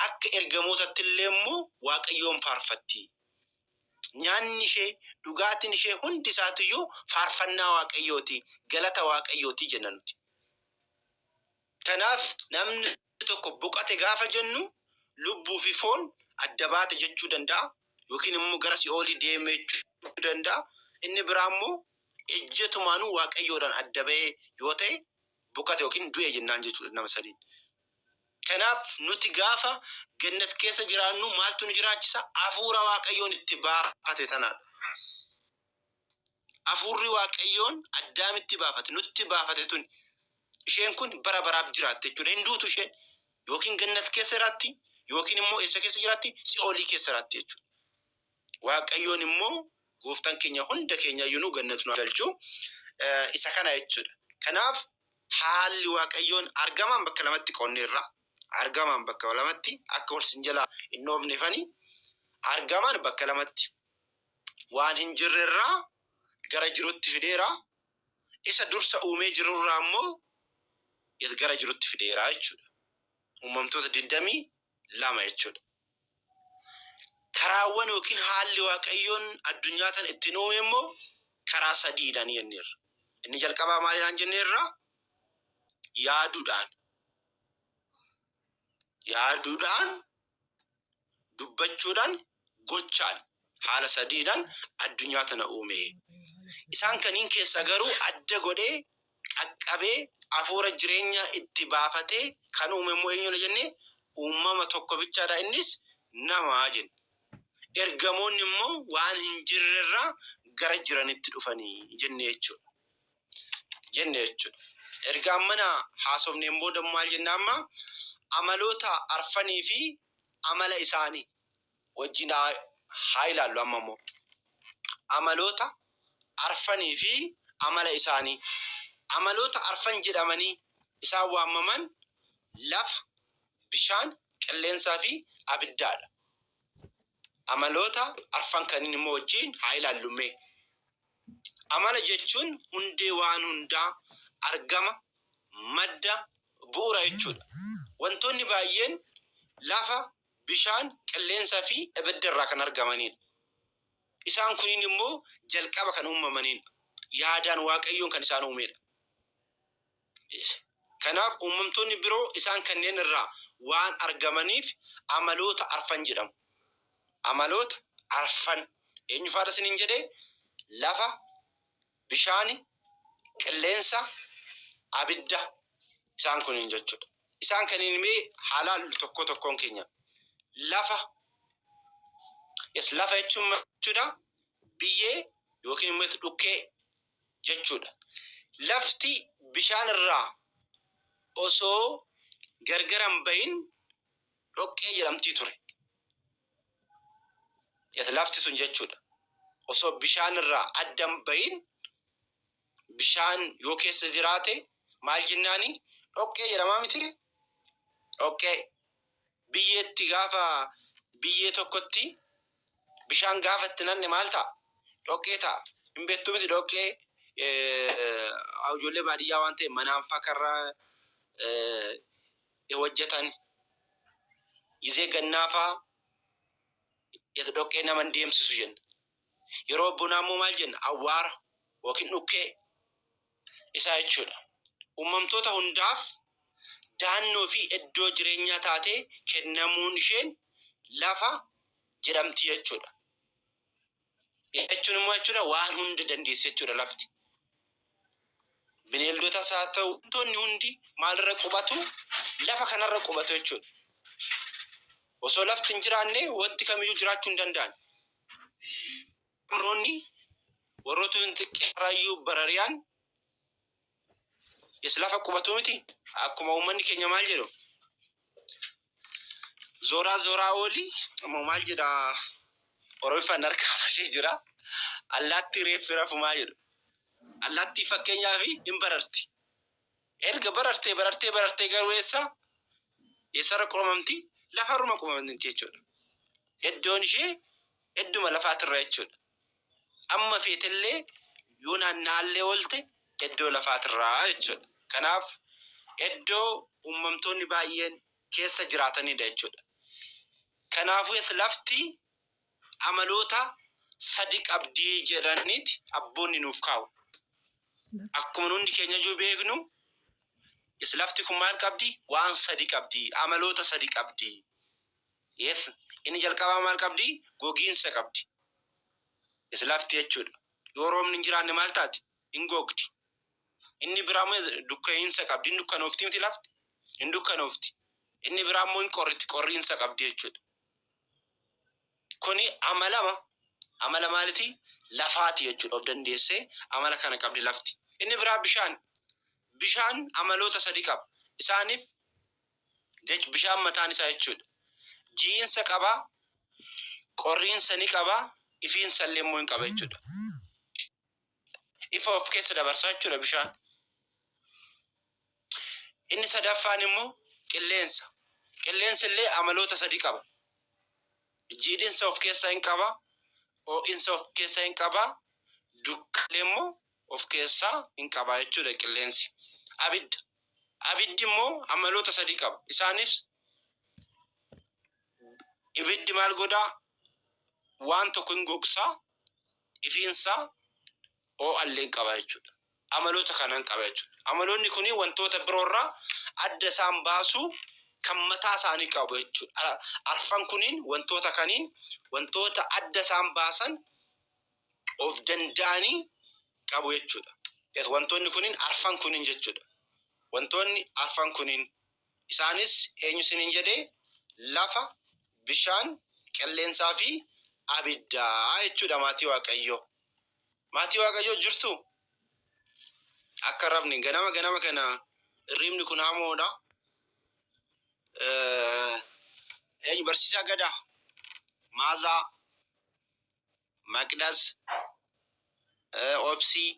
Akka ergamootatti illee immoo Waaqayyoon faarfatti. Nyaanni ishee, dhugaatiin ishee hundi isaatiyyuu faarfannaa Waaqayyooti, galata Waaqayyooti jenna nuti. Kanaaf namni tokko boqate gaafa jennu lubbuu fi foon adda baate jechuu danda'a, yookiin immoo gara si'oolii deeme jechuu danda'a. Inni biraa immoo ejjetumaanuu Waaqayyoodhaan adda ba'ee yoo ta'e boqate yookiin du'e jennaan jechuudha nama saniin. Kanaaf nuti gaafa gannat keessa jiraannu maaltu nu jiraachisa? Hafuura Waaqayyoon itti baafate tanaadha. Hafuurri Waaqayyoon Addaamitti baafate, nutti baafate tun, isheen kun bara baraaf jiraatte jechuudha. Hin duutu isheen. Yookiin gannat keessa jiraatti, yookiin immoo eessa keessa jiraatti? Si'oolii keessa jiraatti jechuudha. Waaqayyoon immoo gooftaan keenya hunda keenya iyyuu nu gannat nu galchu isa kana jechuudha. Kanaaf haalli Waaqayyoon argamaan bakka lamatti qoonneerra. Argamaan bakka lamatti akka wal sin jalaa hin dhoofneefani argamaan bakka lamatti waan hin jirrerraa gara jirutti fideera. Isa dursa uumee jirurraa immoo gara jirutti fideera jechuudha. Uumamtoota 22 jechuudha. Karaawwan yookiin haalli Waaqayyoon addunyaa tana ittiin uume immoo karaa sadiidhaan jenneerra. Inni jalqabaa maaliidhaan jenneerra? Yaaduudhaan. Yaaduudhaan, dubbachuudhaan, gochaan, haala sadiidhaan addunyaa tana uume. Isaan kaniin keessa garuu adda godhee qaqqabee hafuura jireenyaa itti baafatee kan uume immoo eenyudha jennee? Uumama tokko bichaadha, innis nama jenne. Ergamoonni immoo waan hin jirrerraa gara jiranitti dhufanii jenne jechuudha. Jenne jechuudha. Erga ammana haasofneen booda maal jenna amma? Amaloota arfanii fi amala isaanii wajjin haa ilaallu amma immoo. Amaloota arfanii fi amala isaanii. Amaloota arfan jedhamanii isaan waamaman lafa, bishaan, qilleensaa fi abiddaadha. Amaloota arfan kanneen immoo wajjin haa ilaallu mee. Amala jechuun hundee waan hundaa, argama, madda, bu'uura jechuudha. Wantoonni baay'een lafa, bishaan, qilleensa fi ibidda irraa kan argamaniidha. Isaan kuniin immoo jalqaba kan uumamaniidha. Yaadaan Waaqayyoon kan isaan uumeedha. Kanaaf uumamtoonni biroo isaan kanneen irraa waan argamaniif amaloota arfan jedhamu. Amaloota arfan eenyufaadha isiniin jedhee? Lafa, Bishaani, qilleensa, abidda isaan kuniin jechuudha. Isaan kaniin mee haa laallu tokko tokkoon keenya. Lafa. Yes, lafa jechuun maal jechuudha? Biyyee yookiin immoo dhukkee jechuudha. Lafti bishaan irraa osoo gargar hin bahin dhoqqee jedhamtii ture. Yes, lafti sun jechuudha. Osoo bishaan irraa adda hin bahin bishaan yoo keessa jiraate maal jennaani? Dhoqqee jedhamaa mitire? Dhoqqee. Biyyeetti gaafa biyyee tokkotti bishaan gaafa itti nanne maal ta'a? Dhoqqee ta'a. Hin beektu miti dhoqqee ijoollee baadiyyaa waan ta'e manaan fakarra hojjetan gizee gannaa faa dhoqqee nama hin deemsisu jenna. Yeroo bonaa immoo maal jenna? Awwaara yookiin dhukkee isaa jechuudha. Uumamtoota hundaaf dahannoo fi iddoo jireenyaa taatee kennamuun isheen lafa jedhamti jechuudha. Jechuun immoo jechuudha waan hunda dandeesse jechuudha lafti. Bineeldotas haa ta'u wantoonni hundi maalirra qubatu? Lafa kanarra qubatu jechuudha. Osoo lafti hin jiraanne wanti kamiyyuu jiraachuu hin danda'an. Warroonni warroota xiqqeerraayyuu barari'an yes lafa qubatu miti. Akkuma uummanni keenya maal jedhu? Zooraa zooraa ooli ammoo maal jedha Oromiffaan harkaa badee jira. Allaattii reeffi rafu maal jedhu? Allaattii fakkeenyaaf hin bararti. Erga barartee barartee barartee garuu eessa? Eessarra qubamamti? Lafarruma qubamamti jechuudha. Iddoon ishee idduma lafaatirra jechuudha. Amma feetellee yoo naanna'allee oolte iddoo lafaatirraa jechuudha. Kanaaf iddoo uumamtoonni baay'een keessa jiraatanidha jechuudha. Kanaafuu lafti amaloota sadi qabdii jedhaniiti abboonni nuuf kaa'u. Akkuma hundi keenya iyyuu beeknu lafti kun maal qabdi? Waan sadi qabdi. Amaloota sadi qabdi. Yes, inni jalqabaa maal qabdi? Gogiinsa qabdi. Yes, lafti jechuudha. Yoo roobni hin jiraanne maal taati? Hin gogdi. Inni biraa immoo dukka'iinsa qabdi. Hin dukkanoofti miti lafti? Hin dukkanoofti. Inni biraa immoo hin qorriti. Qorriinsa qabdi jechuudha. Kuni amalama. Amala maaliti? Lafaati jechuudha. Of dandeessee amala kana qabdi lafti. Inni biraa bishaan. Bishaan amaloota sadi qaba. Isaaniif bishaan mataan isaa jechuudha. Ji'iinsa qaba, qorriinsa ni qaba, ifiinsa illee immoo hin qaba jechuudha. Ifa of keessa dabarsaa jechuudha bishaan. Inni sadaffaan immoo qilleensa. Qilleensi illee amaloota sadi qaba. Jiidhinsa of keessaa hin qaba, ho'insa of keessaa hin qaba, dukkanillee immoo of keessaa hin qaba jechuudha qilleensi. Abidda. Abiddi immoo amaloota sadi qaba. Isaanis ibiddi maal godhaa? Waan tokko hin gogsaa, ifiinsaa, ho'allee hin qaba jechuudha. Amaloota kanan qaba jechuudha. Amaloonni kun wantoota biroorraa adda isaan baasuu kan mataa isaanii qabu jechuudha. Arfan kuniin wantoota kaniin wantoota adda isaan baasan of danda'anii qabu jechuudha. Wantoonni kuniin arfan kuniin jechuudha. Wantoonni arfan kuniin isaanis eenyu isiniin jedhee? Lafa, bishaan, qilleensaa fi abiddaa jechuudha maatii Waaqayyoo. Maatii Waaqayyoo jirtu? Akka rafni ganama ganama kana hirribni kun hamoodha. Eenyu barsiisaa Gadaa? Maazaa, Maqdas, Obsii,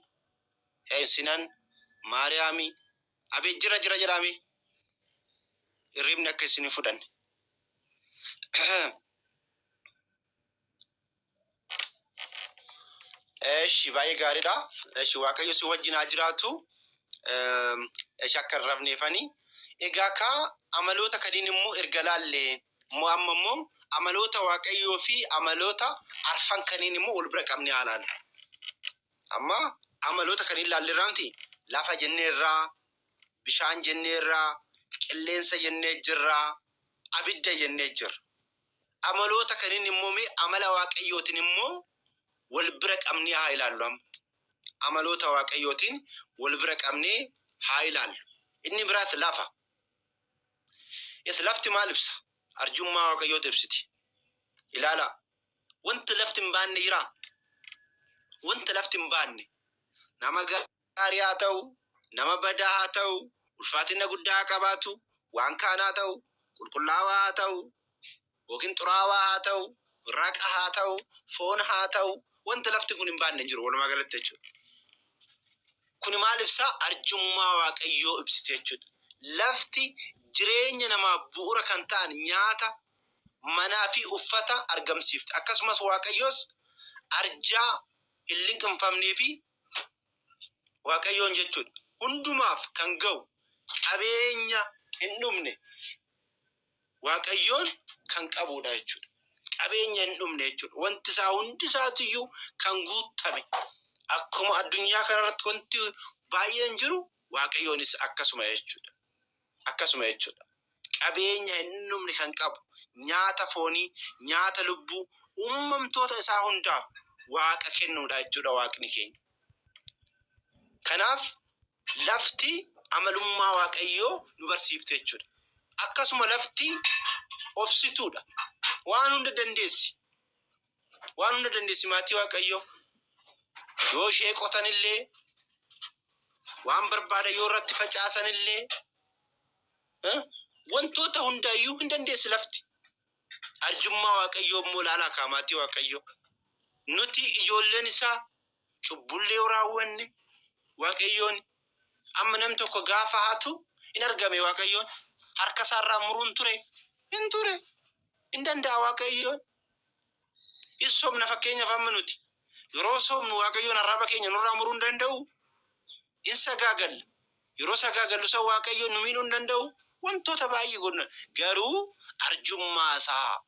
Sinan, Maariyaami. Abeet jira jira jedhaame. Hirribni akka isin hin fudhanne. Eshi baay'ee gaariidha. Eshi Waaqayyo si wajjin haa jiraatu. Eshi akka hin rafneefani. Egaa kaa amaloota kaniin immoo erga laalle immoo amma immoo amaloota Waaqayyoo fi amaloota arfan kaniin immoo wal bira qabnee haa laallu. Amma amaloota kaniin laalleerraa miti lafa jenneerraa, bishaan jenneerraa, qilleensa jennee jirraa, abidda jennee jirra. Amaloota kaniin immoo mee amala Waaqayyootiin immoo wal bira qabnee haa ilaallu amma. Amaloota Waaqayyootiin wal bira qabnee haa ilaallu. Inni biraas lafa. Yes, lafti maal ibsa? Arjummaa Waaqayyootu ibsiti. Ilaalaa. Wanti lafti hin baanne jiraa? Wanta lafti hin baanne, nama gaarii haa ta'u, nama badaa haa ta'u, ulfaatina guddaa haa qabaatu, waan kaan haa ta'u, qulqullaawaa haa ta'u, yookiin xuraawaa haa ta'u, raqa haa ta'u, foon haa ta'u, wanta lafti kun hin baanne hin jiru walumaa galatti jechuudha. Kuni maal ibsa? Arjummaa Waaqayyoo ibsiti jechuudha. Lafti jireenya namaaf bu'uura kan ta'an nyaata, manaa fi uffata argamsiifti. Akkasumas Waaqayyos arjaa hin liqimfamnee fi Waaqayyoon jechuudha. Hundumaaf kan ga'u qabeenya hin dhumne Waaqayyoon kan qabuudha jechuudha. Qabeenya hin dhumne jechuudha. Wanti isaa hundi isaatiyyuu kan guuttame. Akkuma addunyaa kanarratti wanti baay'een jiru, Waaqayyoonis akkasuma jechuudha. Akkasuma jechuudha. Qabeenya hin dhumne kan qabu, nyaata foonii, nyaata lubbuu, uumamtoota isaa hundaaf Waaqa kennuudha jechuudha Waaqni keenya. Kanaaf lafti amalummaa Waaqayyoo nu barsiifte jechuudha. Akkasuma lafti obsituudha. Waan hunda dandeessi. Waan hunda dandeessi, maatii Waaqayyoo. Yoo ishee qotanillee, waan barbaadan yoo irratti facaasanillee, wantoota hundaayyuu hin dandeessi lafti. Arjummaa Waaqayyoo immoo ilaalaa kaa, maatii Waaqayyoo. Nuti ijoolleen isaa cubbullee yoo raawwanne, Waaqayyoon amma namni tokko gaafa hatu hin argame, Waaqayyoon harka isaarraa muruun ture hin ture, hin danda'a Waaqayyoon. Hin sobna, fakkeenyaaf amma nuti yeroo sobnu Waaqayyoon arraba keenya nurraa muruu hin danda'u. Hin sagaagalla. Yeroo sagaagallu san Waaqayyoon nu miidhuu hin danda'u. Wantoota baay'ee godhna. Garuu arjummaa isaa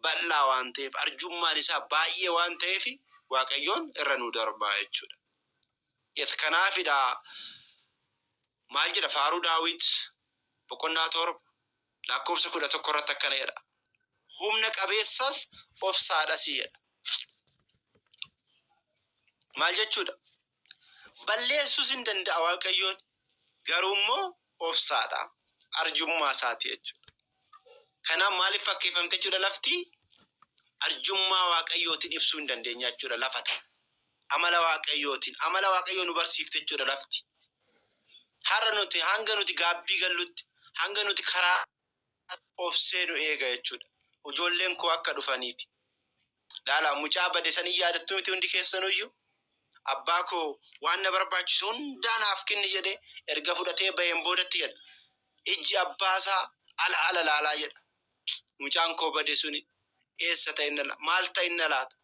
bal'aa waan ta'eef, arjummaan isaa baay'ee waan ta'eef, Waaqayyoon irra nu darbaa jechuudha. Yes, kanaafidha maal jedha? Faaruu Daawit boqonnaa 7 lakkoofsa 11 irratti akkana jedha. Humna qabeessas obsaadhas jedha. Maal jechuudha? Balleessuus hin danda'a Waaqayyoon, garuu immoo obsaadha. Arjummaa isaati jechuudha. Kanaaf maaliif fakkeeffamte jechuudha lafti? Arjummaa Waaqayyootiin ibsuu hin dandeenya jechuudha lafa tana. Amala Waaqayyootiin, amala Waaqayyoo nu barsiifte jechuudha lafti. Har'a nuti hanga nuti gaabbii gallutti, hanga nuti karaa obsee nu eega jechuudha. Ijoolleen koo akka dhufaniif. Laala, mucaa bade san hin yaadattu miti hundi keessanuyyuu? Abbaa koo waan na barbaachisu hundaa naaf kenni jedhee erga fudhatee baheen boodatti jedha. Ijji abbaasaa ala ala laalaa jedha. Mucaan koo bade suni eessa ta'inna laata? Maal ta'inna laata?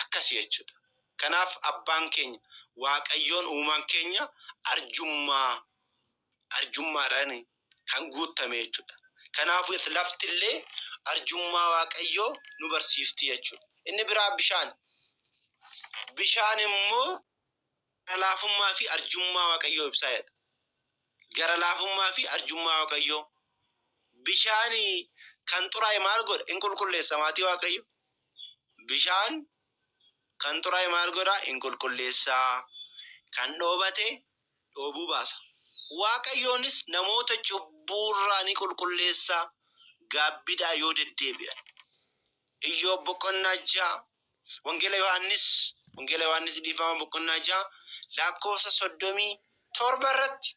Akkasi jechuudha. Kanaaf abbaan keenya Waaqayyoon uumaan keenya arjummaa arjummaadhaan kan guuttame jechuudha. Kanaafuu lafti illee arjummaa Waaqayyoo nu barsiifti jechuudha. Inni biraa bishaan. Bishaan immoo gara laafummaa fi arjummaa Waaqayyoo ibsaa jedha. Gara laafummaa fi arjummaa Waaqayyoo. Bishaan kan xuraa'e maal godha? In qulqulleessa, maatii Waaqayyo. Bishaan kan xuraa'e maal godha? In qulqulleessa. Kan dhoobate dhoobuu baasa. Waaqayyoonis namoota cubbuurraa ni qulqulleessa, gaabbidhaa yoo deddeebi'an. Iyyoob boqonnaa 6, Wangeela Yohaannis, Wangeela Yohaannis, dhiifama, boqonnaa 6 lakkoofsa 37 irratti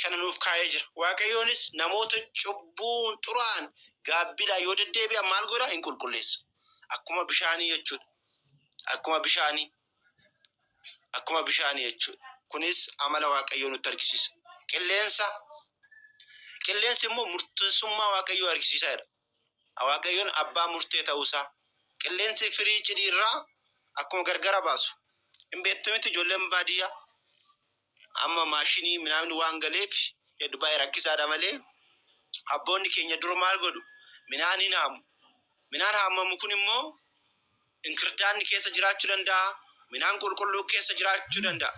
kana nuuf kaa'ee jira. Waaqayyoonis namoota cubbuun xuraa'an gaabbiidhaan yoo deddeebi'an maal godha? Hin qulqulleessa. Akkuma bishaanii jechuudha. Akkuma bishaanii. Akkuma bishaanii jechuudha. Kunis amala Waaqayyoo nutti argisiisa. Qilleensa. Qilleensi immoo murteessummaa Waaqayyoo argisiisaa jedha. Waaqayyoon abbaa murtee ta'uusaa. Qilleensi firii cidii irraa akkuma gargara baasu. Hin beektu miti ijoolleen baadiyyaa? Amma maashinii minaamni waan galeef hedduu baay'ee rakkisaadha malee, abboonni keenya dur maal godhu? Midhaan hin haamu. Midhaan haamamu kun immoo inkirdaanni keessa jiraachuu danda'a, midhaan qulqulluu keessa jiraachuu danda'a.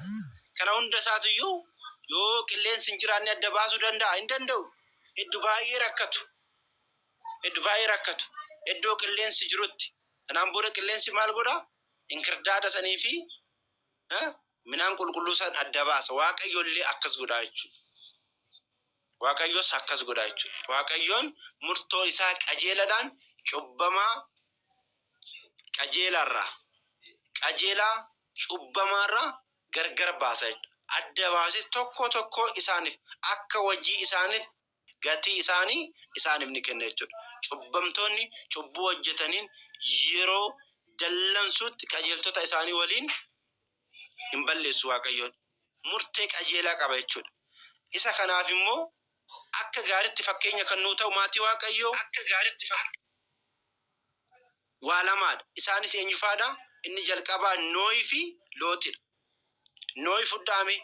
Kana hunda isaatiyyuu yoo qilleensi hin jiraanne adda baasuu danda'a? Hin danda'u. Hedduu baay'ee rakkatu. Hedduu baay'ee rakkatu. Iddoo qilleensi jirutti. Kanaan booda qilleensi maal godha? Inkirdaada sanii fi Midhaan qulqulluu san adda baasa. Waaqayyo illee akkas godha jechuudha. Waaqayyos akkas godha jechuudha. Waaqayyoon murtoo isaa qajeeladhaan cubbamaa qajeelaarraa qajeelaa cubbamaarraa gargar baasa jechuudha. Adda baasee tokko tokkoo isaaniif akka hojii isaaniitti gatii isaanii isaaniif ni kenna jechuudha. Cubbamtoonni cubbuu hojjetaniin yeroo dallansuutti qajeeltota isaanii waliin hin balleessu Waaqayyoon. Murtee qajeelaa qaba jechuudha. Isa kanaaf immoo akka gaariitti fakkeenya kan nuu ta'u maatii Waaqayyoo Akka gaariitti waa lamaadha. Isaanis eenyufaadha? Inni jalqabaa Noohii fi Looxidha. Noohi fudhaame.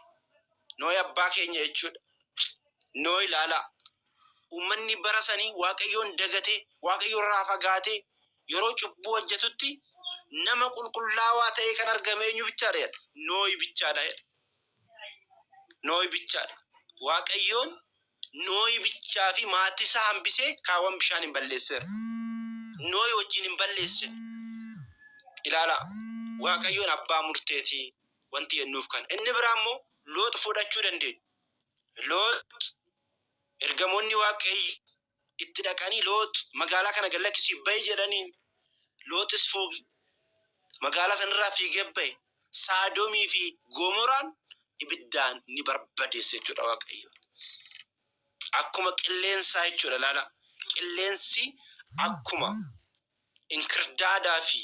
Noohi abbaa keenya jechuudha. Noohi ilaalaa. Uummanni bara sanii Waaqayyoon dagatee, Waaqayyo irraa fagaatee yeroo cubbuu hojjetutti nama qulqullaawaa ta'ee kan argame eenyu bichaadha jedha? Noohi bichaadha jedha. Noohi bichaadha. Waaqayyoon Noohi bichaa fi maatii isaa hambisee kaawwan bishaan hin balleesseera. Noohi wajjin hin balleessine. Ilaalaa, Waaqayyoon abbaa murteeti wanti jennuuf kana. Inni biraa immoo Loox fudhachuu dandeenya. Loox ergamoonni Waaqayyo itti dhaqanii Loox magaalaa kana gad lakkisii ba'i jedhaniin. Looxis fuugi magaalaa sanarraa fiigee ba'e. Saadomii fi Gomoraan ibiddaan ni barbadeesse jechuudha Waaqayyo. Akkuma qilleensaa jechuudha ilaala. Qilleensi akkuma inkirdaadaa fi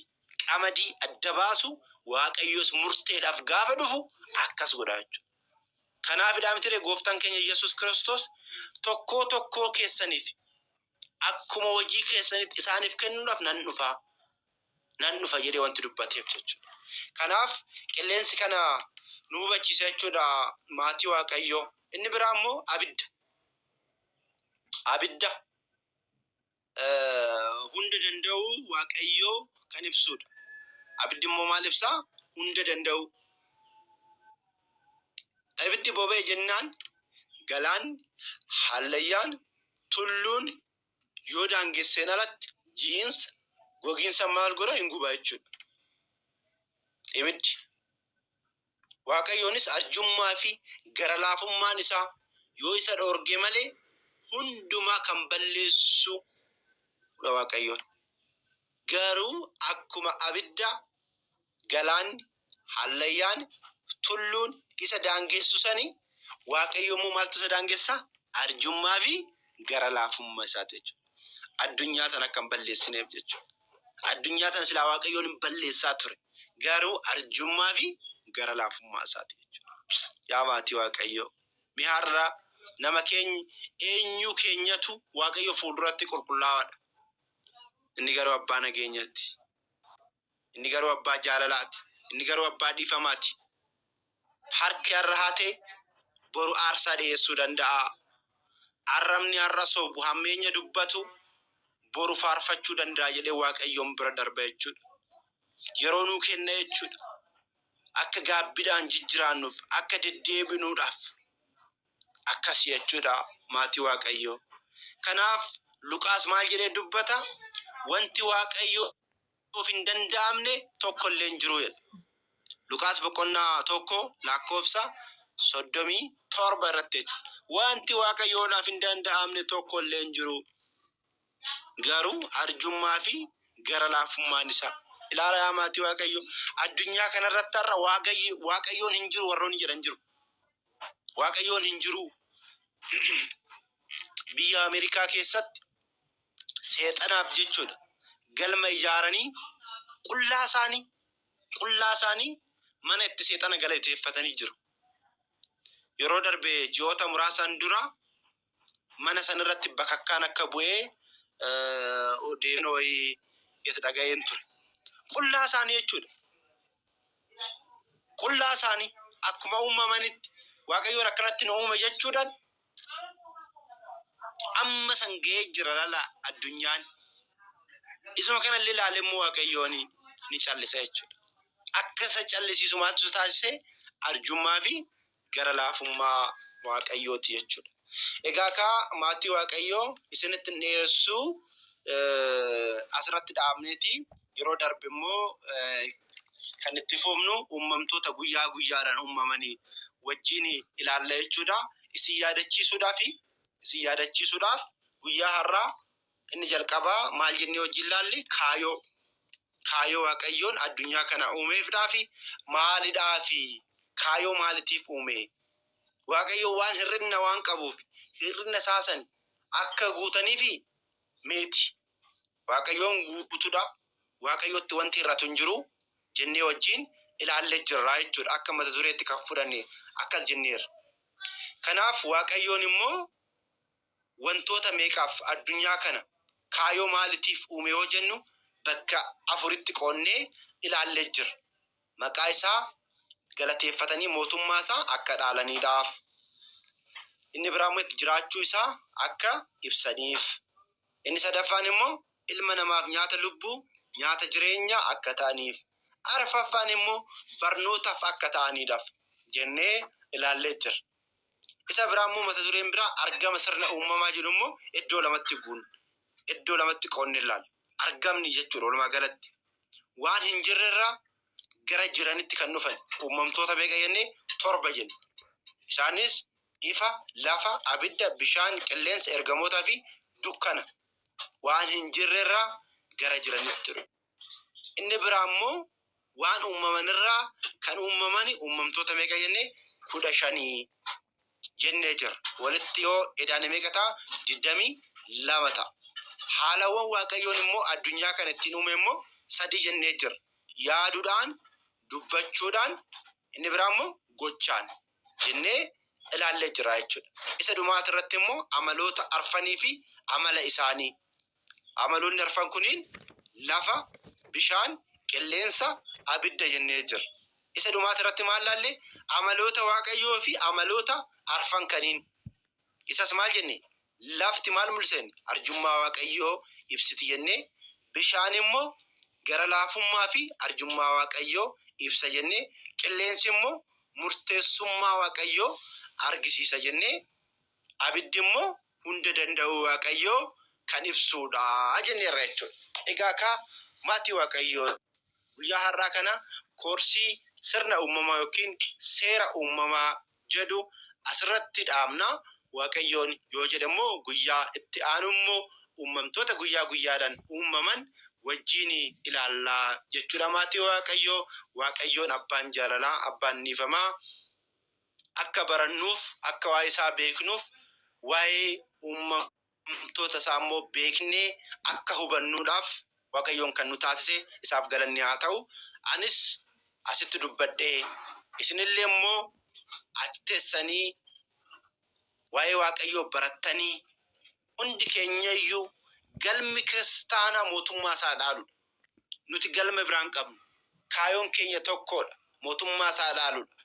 qamadii adda baasu Waaqayyos murteedhaaf gaafa dhufu akkas godha jechuudha. Kanaafidha mitiree gooftaan keenya Yesuus Kiristoos tokkoo tokkoo keessaniif akkuma hojii keessanitti isaaniif kennuudhaaf nan dhufa nan dhufa jedhee wanti dubbateef jechuudha. Kanaaf qilleensi kana nu hubachiisa jechuudha maatii Waaqayyoo. Inni biraa immoo abidda. Abidda hunda danda'uu Waaqayyoo kan ibsudha. Abiddi immoo maal ibsaa? Hunda danda'uu. Ibiddi boba'e jennaan galaanni, hallayyaan, tulluun yoo daangesseen alatti ji'iinsa, gogiinsa maal godha? Hin guba jechuudha. Ibiddi. Waaqayyoonis arjummaa fi gara laafummaan isaa yoo isa dhoorge malee hundumaa kan balleessu dha Waaqayyoon. Garuu akkuma abidda galaanni, hallayyaan, tulluun isa daangessu sani Waaqayyo immoo maaltu isa daangessa? Arjummaa fi gara laafummaa isaati jechuudha. Addunyaa tana akka hin balleessineef jechuudha. Addunyaa tana silaa Waaqayyoon hin balleessaa ture. Garuu arjummaa fi gara laafummaa isaati jechuudha. Yaa maatii Waaqayyoo, mi har'a nama keenyi eenyuu keenyatu Waaqayyo fuulduratti qulqullaawaadha. Inni garuu abbaa nageenyatti. Inni garuu abbaa jaalalaati. Inni garuu abbaa dhiifamaati. Harki har'a hate boru aarsaa dhiyeessuu danda'a. Arrabni har'a sobu hammeenya dubbatu boru faarfachuu danda'a jedhee Waaqayyoon bira darba jechuudha. Yeroo nuu kenna jechuudha. Akka gaabbiidhaan jijjiraannuuf, akka deddeebinuudhaaf akkas jechuudha maatii Waaqayyoo. Kanaaf Luqaas maal jedhee dubbata? Wanti Waaqayyoof hin danda'amne tokko illee hin jiru jedha. Luqaas boqonnaa 1 lakkoofsa 37 irratti jechuudha. Wanti Waaqayyoodhaaf hin danda'amne tokko illee hin jiru. Garuu arjummaa fi gara laafummaan isaa. Ilaala yaa maatii Waaqayyoo. Addunyaa kanarratti har'a Waaqayyoon hin jiru warroonni jedhan jiru. Waaqayyoon hin jiru. Biyya Ameerikaa keessatti seexanaaf jechuudha galma ijaaranii qullaa isaanii qullaa isaanii mana itti seexana galateeffatanii jiru. Yeroo darbe ji'oota muraasaan dura mana san irratti bakakkaan akka bu'ee odeeffannoo wayii itti dhaga'een ture. Qullaa isaanii jechuudha. Qullaa isaanii akkuma uumamanitti Waaqayyoon akkanatti nu uume jechuudhaan amma san ga'ee jira lala addunyaan. Isuma kanallee ilaalee immoo Waaqayyoon ni callisa jechuudha. Akka isa callisiisu maaltu isa taasise? Arjummaa fi gara laafummaa Waaqayyooti jechuudha. Egaa kaa maatii Waaqayyoo isinitti hin dheeressu, asirratti dhaabneeti yeroo darbe immoo Kan itti fufnu uumamtoota guyyaa guyyaadhaan uumamanii wajjin ilaalla jechuudha. Isin yaadachiisuudhaaf isin yaadachiisuudhaaf guyyaa har'aa inni jalqabaa maal jennee wajjin ilaalle? Kaayoo. Kaayoo Waaqayyoon addunyaa kana uumeefidhaafi maalidhaafi, kaayoo maalitiif uume? Waaqayyo waan hir'inna waan qabuuf hir'inna isaa san akka guutaniifi miti. Waaqayyoon guutuudha. Waaqayyotti wanti hir'atu hin jiru jennee wajjin ilaallee jirra jechuudha. Akka mata dureetti kan fudhanne akkas jenneerra. Kanaaf Waaqayyoon immoo wantoota meeqaaf addunyaa kana kaayoo maalitiif uume yoo jennu, bakka afuritti qoonnee ilaallee jirra. Maqaa isaa galateeffatanii mootummaa isaa akka dhaalaniidhaaf. Inni biraa immoo jiraachuu isaa akka ibsaniif. Inni sadaffaan immoo ilma namaaf nyaata lubbuu, nyaata jireenyaa akka ta'aniif. Arfaffaan immoo barnootaaf akka ta'aniidhaaf jennee ilaallee jirra. Isa biraa immoo mata dureen biraa argama sirna uumamaa jedhu immoo iddoo lamatti guun iddoo lamatti qoonnee ilaalla. Argamni jechuudha walumaa galatti. Waan hin jirrerraa gara jiranitti kan dhufan uumamtoota meeqa jennee? Torba jenne. Isaanis ifa, lafa, abidda, bishaan, qilleensa, ergamootaa fi dukkana. Waan hin jirrerraa gara jiranitti dhufu. Inni biraa immoo waan uumamanirraa kan uumamani uumamtoota meeqa jennee? 15 jennee jirra. Walitti yoo edaane meeqa ta'a? 22 ta'a. Haalawwan Waaqayyoon immoo addunyaa kana ittiin uume immoo sadii jennee jirra. Yaaduudhaan, dubbachuudhaan, inni biraa immoo gochaan jennee ilaallee jirra jechuudha. Isa dhumaati irratti immoo amaloota arfanii fi amala isaanii. Amaloonni arfan kuniin lafa, bishaan, qilleensa, abidda jennee jirra. Isa dhumaati irratti maal laalle? Amaloota Waaqayyoo fi amaloota arfan kaniin. Isas maal jenne? Lafti maal mul'isen? Arjummaa Waaqayyoo ibsiti jennee, bishaan immoo gara laafummaa fi arjummaa Waaqayyoo ibsa jennee, qilleensi immoo murteessummaa Waaqayyoo argisiisa jennee, abiddi immoo hunda danda'uu Waaqayyoo kan ibsuudha jenneerra jechuudha. Egaa kaa maatii Waaqayyoo, guyyaa har'aa kana koorsii sirna uumamaa yookiin seera uumamaa jedhu asirratti dhaabna. Waaqayyoon yoo jedhe immoo guyyaa itti aanu immoo uumamtoota guyyaa guyyaadhaan uumaman wajjin ilaallaa jechuudha. Maatii Waaqayyoo, Waaqayyoon abbaan jaalalaa, abbaan dhiifamaa, akka barannuuf, akka waa'ee isaa beeknuuf, waa'ee uumamtoota isaa immoo beeknee akka hubannuudhaaf Waaqayyoon kan nu taasise isaaf galanni haa ta'u. Anis asitti dubbadhee, isinillee immoo achi teessanii waa'ee Waaqayyoo barattanii, hundi keenyayyuu galmi kiristaanaa mootummaa isaa dhaaluudha. Nuti galma biraan qabnu. Kaayoon keenya tokkodha. Mootummaa isaa dhaaluudha.